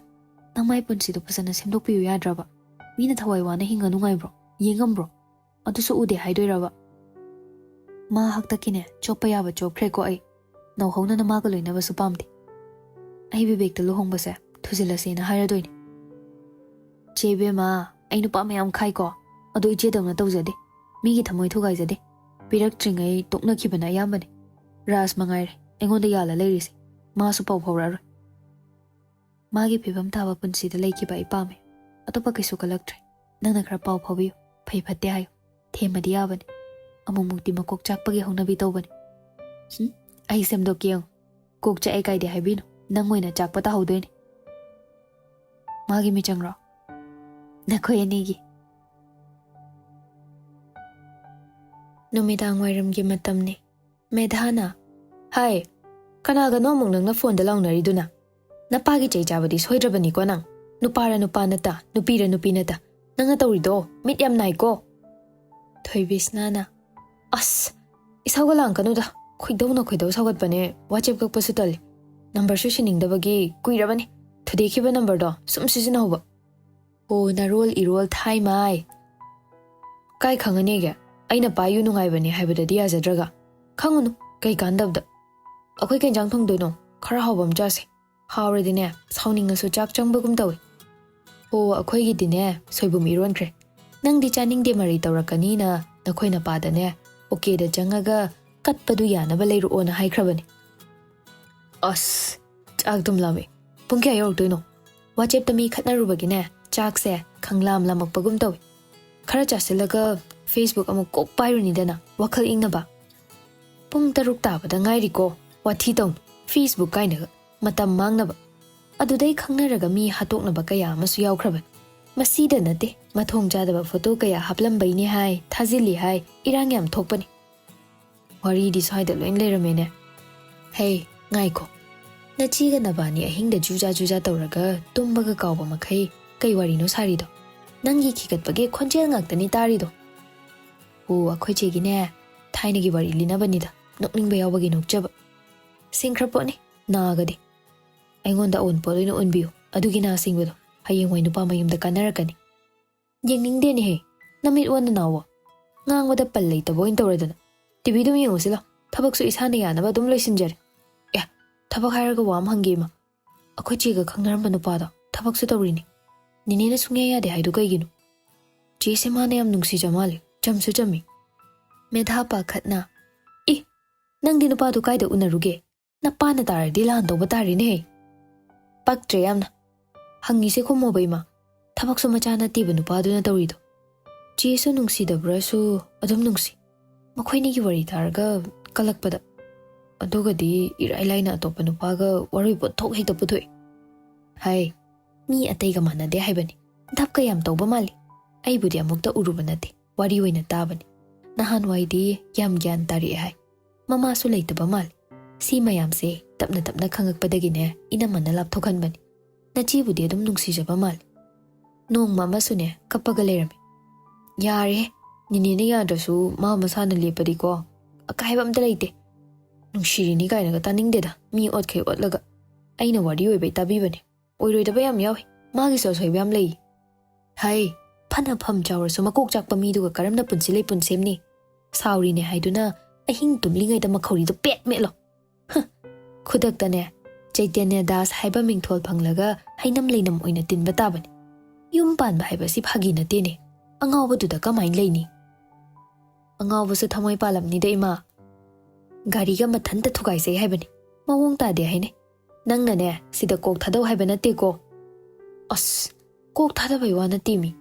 ꯅꯪ ꯃꯥꯏ ꯄꯨꯟꯁꯤꯗꯣ ꯐꯖꯅ ꯁꯦꯝꯗꯣꯛꯄꯤꯌꯨ ꯌꯥꯗ꯭ꯔꯕ? ꯃꯤꯅ ꯊꯋꯥꯏ ꯋꯥꯅ ꯍꯤꯡꯉ ꯅꯨꯡꯉꯥꯏꯕ꯭ꯔꯣ? ꯌꯦꯡꯉꯝꯕ꯭ꯔꯣ? ꯑꯗꯨꯁꯨ ꯎꯗꯦ ꯍꯥꯏꯗꯣꯏꯔꯕ?" "ꯃꯥ ꯍꯥꯛꯇꯛꯀꯤꯅꯦ, ꯆꯣꯞꯄ ꯌꯥꯕ ꯆꯣꯞꯈ꯭ꯔꯦꯀꯣ ꯑꯩ꯫ ꯅꯧꯍꯧꯅꯅ ꯃꯥꯒ ꯂꯣꯏꯅꯕꯁꯨ ꯄꯥꯝꯗꯦ꯫ ꯑꯩ ꯕꯤꯕꯦꯛꯇ ꯂꯨꯍꯣꯡꯕꯁꯦ ꯊꯨꯖꯤꯜꯂꯁꯦꯅ ꯍꯥꯏꯔꯗꯣꯏꯅꯦ꯫ "ꯆꯦ ꯏꯕꯦꯝꯃ, ꯑꯩ ꯅꯨꯄꯥ ꯃꯌꯥꯝ ꯈꯥꯏꯀꯣ, ꯑꯗꯣ ꯏꯆꯦꯗꯧꯅ ꯇꯧꯖꯗꯦ꯫ ꯃꯤꯒꯤ ꯊꯃꯣꯏ ꯊꯨꯒꯥꯏꯖꯗꯦ꯫ ꯄꯤꯔꯛꯇ꯭ꯔꯤꯉꯩ ꯇꯣꯛꯅꯈꯤꯕꯅ ꯑꯌꯥꯝꯕꯅꯦ꯫ ꯔꯥꯖ ꯃꯉꯥꯏꯔꯦ ꯑꯩꯉꯣꯟꯗ ꯌꯥꯜꯂ ꯂꯩꯔꯤꯁꯦ꯫ ꯃꯥꯁꯨ ꯄꯥꯎ ꯐꯥꯎꯔꯛꯑꯔꯣꯏ꯫ ꯃꯥꯒꯤ ꯐꯤꯕꯝ ꯇꯥꯕ ꯄꯨꯟꯁꯤꯗ ꯂꯩꯈꯤꯕ ꯑꯩ ꯄꯥꯝꯃꯦ꯫ ꯑꯇꯣꯞꯄ ꯀꯩꯁꯨ ꯀꯜꯂꯛꯇ꯭ꯔꯦ꯫ ꯅꯪꯅ ꯈꯔ ꯄꯥꯎ ꯐꯥꯎꯕꯤꯌꯨ꯫ ꯐꯩ ꯐꯠꯇꯦ ꯍꯥꯏꯌꯨ꯫ ꯊꯦꯝꯃꯗꯤ ꯌꯥꯕꯅꯤ꯫ ꯑꯃꯨꯛꯃꯨꯛꯇꯤ ꯃꯀꯣꯛ ꯆꯥꯛꯄꯒꯤ ꯍꯧꯅꯕꯤ ꯇꯧꯕꯅꯤ꯫ ꯍꯨꯝ, ꯑꯩ ꯁꯦꯝꯗꯣꯛꯀꯦ ꯌꯦꯡꯉꯨ꯫ ꯀꯣꯛ ꯆꯥꯛꯑꯦ ꯀꯥꯏꯗꯦ ꯍꯥꯏꯕꯤꯅꯨ꯫ ꯅꯪ ꯑꯣꯏꯅ ꯆꯥꯛꯄ ꯇꯥꯍꯧꯗꯣꯏꯅꯤ꯫ ꯃꯥꯒꯤ ꯃꯤꯆꯪꯔꯣ? ꯅꯈꯣꯏ ꯑꯅꯤꯒꯤ꯫ ꯅꯨꯃꯤꯗꯥꯡ ꯋꯥꯏꯔꯝꯒꯤ ꯃꯇꯝꯅꯤ꯫ ꯃꯦꯙꯥꯅ, "ꯍꯥꯏ, ꯀꯅꯥꯒꯅꯣ ꯑꯃꯨꯛ ꯅꯪꯅ ꯐꯣꯟꯗ ꯂꯥꯎꯅꯔꯤꯗꯨꯅ? ꯅꯄꯥꯒꯤ ꯆꯩ ꯆꯥꯕꯗꯤ ꯁꯣꯏꯗ꯭ꯔꯕꯅꯤꯀꯣ ꯅꯪ꯫ ꯅꯨꯄꯥꯔ ꯅꯨꯄꯥ ꯅꯠꯇ, ꯅꯨꯄꯤꯔ ꯅꯨꯄꯤ ꯅꯠꯇ, ꯅꯪꯅ ꯇꯧꯔꯤꯗꯣ ꯃꯤꯠ ꯌꯥꯝ ꯅꯥꯏꯀꯣ꯫" ꯊꯣꯏꯕꯤꯁꯅꯥꯅ, "ꯑꯁ, ꯏꯁꯧꯒ ꯂꯥꯡꯀꯅꯨꯗ, ꯈꯣꯏꯗꯧꯅ ꯈꯣꯏꯗꯧ ꯁꯥꯎꯒꯠꯄꯅꯦ, ꯋꯥꯆꯦꯞ ꯀꯛꯄꯁꯨ ꯇꯜꯂꯤ꯫ ꯅꯝꯕꯔꯁꯨ ꯁꯤꯟꯅꯤꯡꯗꯕꯒꯤ ꯀꯨꯏꯔꯕꯅꯤ ꯊꯨꯗꯦꯛꯈꯤꯕ ꯅꯝꯕꯔꯗꯣ ꯁꯨꯝ ꯁꯤꯖꯤꯟꯅꯍꯧꯕ꯫ ꯍꯣ, ꯅꯔꯣꯜ ꯏꯔꯣꯜ ꯊꯥꯏ ꯃꯥꯏ꯫ ꯀꯥꯏ ꯈꯪꯉꯅꯤꯒꯦ? ꯑꯩꯅ ꯄꯥꯏꯌꯨ ꯅꯨꯡꯉꯥꯏꯕꯅꯦ ꯍꯥꯏꯕꯗꯗꯤ ꯌꯥꯖꯗ꯭ꯔꯒ꯫ ꯈꯪꯉꯨꯅꯨ, ꯀꯩ ꯀꯥꯟꯗꯕꯗ꯫ ꯑꯩꯈꯣꯏ ꯀꯩ ꯏꯟꯖꯥꯡ ꯊꯣꯡꯗꯣꯏꯅꯣ? ꯈꯔ ꯍꯥꯎꯕ ꯑꯃ ꯆꯥꯁꯦ꯫ ꯍꯥꯎꯔꯗꯤꯅꯦ, ꯁꯥꯎꯅꯤꯡꯉꯁꯨ ꯆꯥꯛ ꯆꯪꯕꯒꯨꯝ ꯇꯧꯏ꯫ ꯍꯣ, ꯑꯩꯈꯣꯏꯒꯤꯗꯤꯅꯦ, ꯁꯣꯏꯕꯨꯝ ꯏꯔꯣꯟꯈ꯭ꯔꯦ꯫ ꯅꯪꯗꯤ ꯆꯥꯅꯤꯡꯗꯦ ꯃꯔꯩ ꯇꯧꯔꯛꯀꯅꯤꯅ ꯅꯈꯣꯏ ꯅꯄꯥꯗꯅꯦ, ꯑꯣꯀꯦꯗ ꯆꯪꯉꯒ ꯀꯠꯄꯗꯨ ꯌꯥꯅꯕ ꯂꯩꯔꯛꯑꯣꯅ ꯍꯥꯏꯈ꯭ꯔꯕꯅꯤ꯫ ꯑꯁ, ꯆꯥꯛ ꯑꯗꯨꯝ ꯂꯥꯝꯃꯦ꯫ ꯄꯨꯡ ꯀꯌꯥ ꯌꯧꯔꯛꯇꯣꯏꯅꯣ? ꯋꯥꯆꯦꯞꯇ ꯃꯤ ꯈꯠꯅꯔꯨꯕꯒꯤꯅꯦ, ꯆꯥꯛꯁꯦ ꯈꯪꯂꯥꯝ ꯂꯥꯝꯃꯛꯄꯒꯨꯝ ꯇꯧꯏ꯫ ꯈꯔ ꯆꯥꯁꯤꯜꯂꯒ Facebook ꯑꯃꯨꯛ ꯀꯣꯛ ꯄꯥꯏꯔꯨꯅꯤꯗꯅ, ꯋꯥꯈꯜ ꯏꯪꯅꯕ꯫ ꯄꯨꯡ ꯇꯔꯨꯛ ꯇꯥꯕꯗ ꯉꯥꯏꯔꯤꯀꯣ, ꯋꯥꯊꯤ ꯇꯧꯅꯨ꯫ Facebook ꯀꯥꯏꯅꯒ ꯃꯇꯝ ꯃꯥꯡꯅꯕ꯫ ꯑꯗꯨꯗꯩ ꯈꯪꯅꯔꯒ ꯃꯤ ꯍꯥꯠꯇꯣꯛꯅꯕ ꯀꯌꯥ ꯑꯃꯁꯨ ꯌꯥꯎꯈ꯭ꯔꯕꯅꯤ꯫ ꯃꯁꯤꯗ ꯅꯠꯇꯦ, ꯃꯊꯣꯡ ꯆꯥꯗꯕ ꯐꯣꯇꯣ ꯀꯌꯥ ꯍꯥꯞꯂꯝꯕꯩꯅꯤ ꯍꯥꯏ, ꯊꯥꯖꯤꯜꯂꯤ ꯍꯥꯏ, ꯏꯔꯥꯡ ꯌꯥꯝ ꯊꯣꯛꯄꯅꯤ꯫ ꯋꯥꯔꯤꯗꯤ ꯁ꯭ꯋꯥꯏꯗ ꯂꯣꯏ ꯂꯩꯔꯝꯃꯦꯅꯦ꯫ ꯍꯦ, ꯉꯥꯏꯈꯣ꯫ ꯅꯆꯦꯒ ꯅꯕꯥꯅꯤ ꯑꯍꯤꯡꯗ ꯖꯨꯖꯥ ꯖꯨꯖꯥ ꯇꯧꯔꯒ ꯇꯨꯝꯕꯒ ꯀꯥꯎꯕ ꯃꯈꯩ ꯀꯩ ꯋꯥꯔꯤꯅꯣ ꯁꯥꯔꯤꯗꯣ? ꯅꯪꯒꯤ ꯈꯤꯒꯠꯄꯒꯤ ꯈꯣꯟꯖꯦꯜ ꯉꯥꯛꯇꯅꯤ ꯇꯥꯔꯤꯗꯣ꯫ ꯑꯣ, ꯑꯩꯈꯣꯏ ꯆꯦꯒꯤꯅꯦ, ꯊꯥꯏꯅꯒꯤ ꯋꯥꯔꯤ ꯂꯤꯅꯕꯅꯤꯗ, ꯅꯣꯛꯅꯤꯡꯕ ꯌꯥꯎꯕꯒꯤ ꯅꯣꯛꯆꯕ꯫ ꯁꯤꯡꯈ꯭ꯔ ꯄꯣꯠꯅꯤ, ꯅꯥꯒꯗꯤ꯫ ꯑꯩꯉꯣꯟꯗ ꯑꯑꯣꯟꯄꯣꯠ ꯑꯣꯏꯅ ꯑꯣꯟꯕꯤꯌꯨ, ꯑꯗꯨꯒꯤ ꯅꯥ ꯁꯤꯡꯕꯗꯣ ꯍꯌꯦꯡꯋꯥꯏ ꯅꯨꯄꯥ ꯃꯌꯨꯝꯗ ꯀꯥꯟꯅꯔꯛꯀꯅꯤ꯫ ꯌꯦꯡꯅꯤꯡꯗꯦꯅꯦꯍꯦ, ꯅꯃꯤꯠ ꯑꯣꯟꯅ ꯅꯥꯎꯋꯣ꯫ ꯉꯥꯡꯕꯗ ꯄꯜ ꯂꯩꯇꯕ ꯑꯣꯏꯅ ꯇꯧꯔꯗꯅ꯫ ꯇꯤꯚꯤꯗꯨꯝ ꯌꯦꯡꯉꯨꯁꯤ ꯂꯥꯎ, ꯊꯕꯛꯁꯨ ꯏꯁꯥꯅ ꯌꯥꯅꯕ ꯑꯗꯨꯝ ꯂꯣꯏꯁꯤꯟꯖꯔꯦ꯫ ꯊꯕꯛ ꯍꯥꯏꯔꯒ ꯋꯥ ꯑꯃ ꯍꯪꯒꯦ, ꯏꯃꯥ꯫ ꯑꯩꯈꯣꯏ ꯆꯦꯒ ꯈꯪꯅꯔꯝꯕ ꯅꯨꯄꯥꯗꯣ ꯊꯕꯛꯁꯨ ꯇꯧꯔꯤꯅꯤ꯫ ꯅꯦꯅꯦꯅ ꯁꯨꯡꯌꯥ ꯌꯥꯗꯦ ꯍꯥꯏꯗꯣ ꯀꯩꯒꯤꯅꯣ? ꯆꯦꯁꯦ ꯃꯥꯅ ꯌꯥꯝ ꯅꯨꯡꯁꯤꯖ ꯃꯥꯜꯂꯦ, ꯆꯝꯁꯨ ꯆꯝꯃꯤ꯫ ꯃꯦꯙꯥ ꯄꯥꯈꯠꯅ, "ꯏ, ꯅꯪꯗꯤ ꯅꯨꯄꯥꯗꯨ ꯀꯥꯏꯗ ꯎꯅꯔꯨꯒꯦ? ꯅꯄꯥꯅ ꯇꯥꯔꯗꯤ ꯂꯥꯟ ꯇꯧꯕ ꯇꯥꯔꯦꯅꯦꯍꯦ꯫ ꯄꯛꯇ꯭ꯔꯦ ꯌꯥꯝꯅ꯫ ꯍꯪꯉꯤꯁꯦ ꯈꯨꯝꯃꯣꯕ, ꯏꯃꯥ꯫ ꯊꯕꯛꯁꯨ ꯃꯆꯥ ꯅꯠꯇꯦꯕ ꯅꯨꯄꯥꯗꯨꯅ ꯇꯧꯔꯤꯗꯣ꯫ ꯆꯦꯁꯨ ꯅꯨꯡꯁꯤꯗꯕ꯭ꯔꯥꯁꯨ ꯑꯗꯨꯝ ꯅꯨꯡꯁꯤ꯫ ꯃꯈꯣꯏꯅꯤꯒꯤ ꯋꯥꯔꯤ ꯇꯥꯔꯒ ꯀꯜꯂꯛꯄꯗ꯫ ꯑꯗꯨꯒꯗꯤ ꯏꯔꯥꯏ ꯂꯥꯏꯅ ꯑꯇꯣꯞꯄ ꯅꯨꯄꯥꯒ ꯋꯥꯔꯣꯏ ꯄꯣꯠꯊꯣꯛ ꯍꯦꯛꯇ ꯄꯨꯊꯣꯛꯏ꯫ ꯍꯥꯏ, ꯃꯤ ꯑꯇꯩꯒ ꯃꯥꯟꯅꯗꯦ ꯍꯥꯏꯕꯅꯤ꯫ ꯙꯞꯀ ꯌꯥꯝ ꯇꯧꯕ ꯃꯥꯜꯂꯤ꯫ ꯑꯩꯕꯨꯗꯤ ꯑꯃꯨꯛꯇ ꯎꯔꯨꯕ ꯅꯠꯇꯦ, ꯋꯥꯔꯤ ꯑꯣꯏꯅ ꯇꯥꯕꯅꯤ꯫ ꯅꯍꯥꯟꯋꯥꯏꯗꯤ ꯌꯥꯝ ꯒ꯭ꯌꯥꯟ ꯇꯥꯔꯛꯑꯦ ꯍꯥꯏ꯫ ꯃꯃꯥꯁꯨ ꯂꯩꯇꯕ ꯃꯥꯜꯂꯤ꯫ ꯁꯤ ꯃꯌꯥꯝꯁꯦ ꯇꯞꯅ ꯇꯞꯅ ꯈꯪꯉꯛꯄꯗꯒꯤꯅꯦ ꯏꯅꯝꯃꯅ ꯂꯥꯞꯊꯣꯛꯍꯟꯕꯅꯤ꯫ ꯅꯆꯦꯕꯨꯗꯤ ꯑꯗꯨꯝ ꯅꯨꯡꯁꯤꯖꯕ ꯃꯥꯜꯂꯤ꯫ ꯅꯣꯡꯃ ꯑꯃꯁꯨꯅꯦ ꯀꯞꯄꯒ ꯂꯩꯔꯝꯃꯤ꯫ ꯌꯥꯔꯦꯍꯦ, ꯅꯦꯅꯦꯅ ꯌꯥꯗ꯭ꯔꯁꯨ ꯃꯥ ꯃꯁꯥꯅ ꯂꯦꯞꯄꯗꯤꯀꯣ ꯑꯀꯥꯏꯕ ꯑꯝꯇ ꯂꯩꯇꯦ꯫ ꯅꯨꯡꯁꯤꯔꯤꯅꯤ ꯀꯥꯏꯅꯒ ꯇꯥꯅꯤꯡꯗꯦꯗ, ꯃꯤ ꯑꯣꯠꯈꯩ ꯑꯣꯠꯂꯒ꯫ ꯑꯩꯅ ꯋꯥꯔꯤ ꯑꯣꯏꯕꯩ ꯇꯥꯕꯤꯕꯅꯤ꯫ ꯑꯣꯏꯔꯣꯏꯗꯕ ꯌꯥꯝ ꯌꯥꯎꯏ꯫ ꯃꯥꯒꯤꯁꯨ ꯑꯁꯣꯏꯕ ꯌꯥꯝ ꯂꯩ꯫ ꯍꯥꯏ, ꯐꯅ ꯐꯝ ꯆꯥꯎꯔꯁꯨ ꯃꯀꯣꯛ ꯆꯥꯛꯄ ꯃꯤꯗꯨꯒ ꯀꯔꯝꯅ ꯄꯨꯟꯁꯤ ꯂꯩꯄꯨꯟ ꯁꯦꯝꯅꯤ? ꯁꯥꯎꯔꯤꯅꯦ ꯍꯥꯏꯗꯨꯅ ꯑꯍꯤꯡ ꯇꯨꯝꯂꯤꯉꯩꯗ ꯃꯈꯧꯔꯤꯗꯣ ꯄꯦꯠ ꯃꯦꯠꯂꯣ꯫ ꯍ! ꯈꯨꯗꯛꯇꯅꯦ ꯆꯩꯇꯟꯌ ꯗꯥꯁ ꯍꯥꯏꯕ ꯃꯤꯡꯊꯣꯜ ꯐꯪꯂꯒ ꯍꯩꯅꯝ ꯂꯩꯅꯝ ꯑꯣꯏꯅ ꯇꯤꯟꯕ ꯇꯥꯕꯅꯤ꯫ ꯌꯨꯝ ꯄꯥꯟꯕ ꯍꯥꯏꯕꯁꯤ ꯐꯥꯒꯤ ꯅꯠꯇꯦꯅꯦ꯫ ꯑꯉꯥꯎꯕꯗꯨꯗ ꯀꯃꯥꯏꯅ ꯂꯩꯅꯤ? ꯑꯉꯥꯎꯕꯁꯨ ꯊꯃꯣꯏ ꯄꯥꯜꯂꯝꯅꯤꯗ, ꯏꯃꯥ꯫ ꯒꯥꯔꯤꯒ ꯃꯊꯟꯇ ꯊꯨꯒꯥꯏꯖꯩ ꯍꯥꯏꯕꯅꯤ꯫ ꯃꯑꯣꯡ ꯇꯥꯗꯦ ꯍꯥꯏꯅꯤ꯫ ꯅꯪꯅꯅꯦ ꯁꯤꯗ ꯀꯣꯛ ꯊꯥꯗꯧ ꯍꯥꯏꯕ ꯅꯠꯇꯦꯀꯣ꯫ ꯑꯁ, ꯀꯣꯛ ꯊꯥꯗꯕꯩ ꯋꯥ ꯅꯠꯇꯦꯃꯤ꯫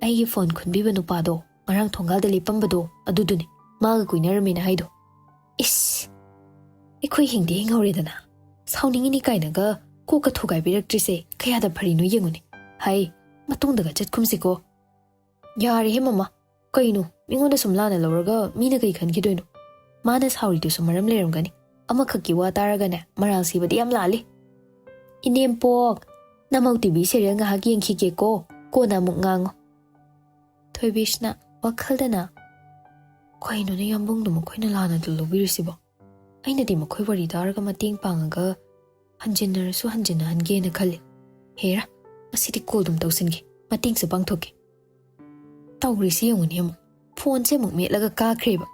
ꯑꯩꯒꯤ ꯐꯣꯟ ꯈꯨꯟꯕꯤꯕ ꯅꯨꯄꯥꯗꯣ, ꯉꯔꯥꯡ ꯊꯣꯡꯒꯥꯜꯗ ꯂꯦꯞꯄꯝꯕꯗꯣ, ꯑꯗꯨꯗꯨꯅꯤ꯫ ꯃꯥꯒ ꯀꯣꯏꯅꯔꯝꯃꯦꯅ ꯍꯥꯏꯗꯣ꯫ ꯏꯁ, ꯑꯩꯈꯣꯏ ꯍꯤꯡꯗꯤ ꯍꯤꯡꯍꯧꯔꯦꯗꯅ꯫ ꯁꯥꯎꯅꯤꯡꯉꯤꯅꯤ ꯀꯥꯏꯅꯒ ꯀꯣꯛꯀ ꯊꯨꯒꯥꯏꯕꯤꯔꯛꯇ꯭ꯔꯤꯁꯦ ꯀꯌꯥꯗ ꯐꯔꯤꯅꯣ ꯌꯦꯡꯉꯨꯅꯦ꯫ ꯍꯥꯏ, ꯃꯇꯨꯡꯗꯒ ꯆꯠꯈꯨꯝꯁꯤꯀꯣ꯫ ꯌꯥꯔꯦꯍꯦ ꯃꯃꯥ, ꯀꯩꯅꯣ ꯃꯤꯉꯣꯟꯗ ꯁꯨꯝ ꯂꯥꯟꯅ ꯂꯧꯔꯒ ꯃꯤꯅ ꯀꯩ ꯈꯟꯈꯤꯗꯣꯏꯅꯣ? ꯃꯥꯅ ꯁꯥꯎꯔꯤꯗꯨꯁꯨ ꯃꯔꯝ ꯂꯩꯔꯝꯒꯅꯤ꯫ ꯑꯃꯈꯛꯀꯤ ꯋꯥ ꯇꯥꯔꯒꯅꯦ ꯃꯔꯥꯜ ꯁꯤꯕꯗꯤ ꯌꯥꯝ ꯂꯥꯜꯂꯤ꯫ ꯏꯅꯦꯝꯄꯣꯛ, ꯅꯃꯧ ꯇꯤꯚꯤ ꯁꯦꯔꯤꯌꯦꯜ ꯉꯥꯏꯍꯥꯛ ꯌꯦꯡꯈꯤꯒꯦꯀꯣ, ꯀꯣꯟꯅ ꯑꯃꯨꯛ ꯉꯥꯡꯉꯣ꯫ ꯊꯣꯏꯕꯤꯁꯅ ꯋꯥꯈꯜꯗꯅ, "ꯀꯩꯅꯣꯅꯦ ꯌꯥꯝꯕꯨꯡꯗꯣ ꯃꯈꯣꯏꯅ ꯂꯥꯟꯅꯗ ꯂꯧꯕꯤꯔꯤꯁꯤꯕꯣ? ꯑꯩꯅꯗꯤ ꯃꯈꯣꯏ ꯋꯥꯔꯤ ꯇꯥꯔꯒ ꯃꯇꯦꯡ ꯄꯥꯡꯉꯒ ꯍꯟꯖꯤꯟꯅꯔꯁꯨ ꯍꯟꯖꯤꯟꯅꯍꯟꯒꯦꯅ ꯈꯜꯂꯤ꯫ ꯍꯦꯔꯥ, ꯉꯁꯤꯗꯤ ꯀꯣꯜ ꯑꯗꯨꯝ ꯇꯧꯁꯤꯟꯒꯦ, ꯃꯇꯦꯡꯁꯨ ꯄꯥꯡꯊꯣꯛꯀꯦ꯫" ꯇꯧꯔꯤꯁꯤ ꯌꯦꯡꯉꯨꯅꯦ ꯑꯃꯨꯛ꯫ ꯐꯣꯟꯁꯦ ꯑꯃꯨꯛ ꯃꯦꯠꯂꯒ ꯀꯥꯈ꯭ꯔꯦꯕ꯫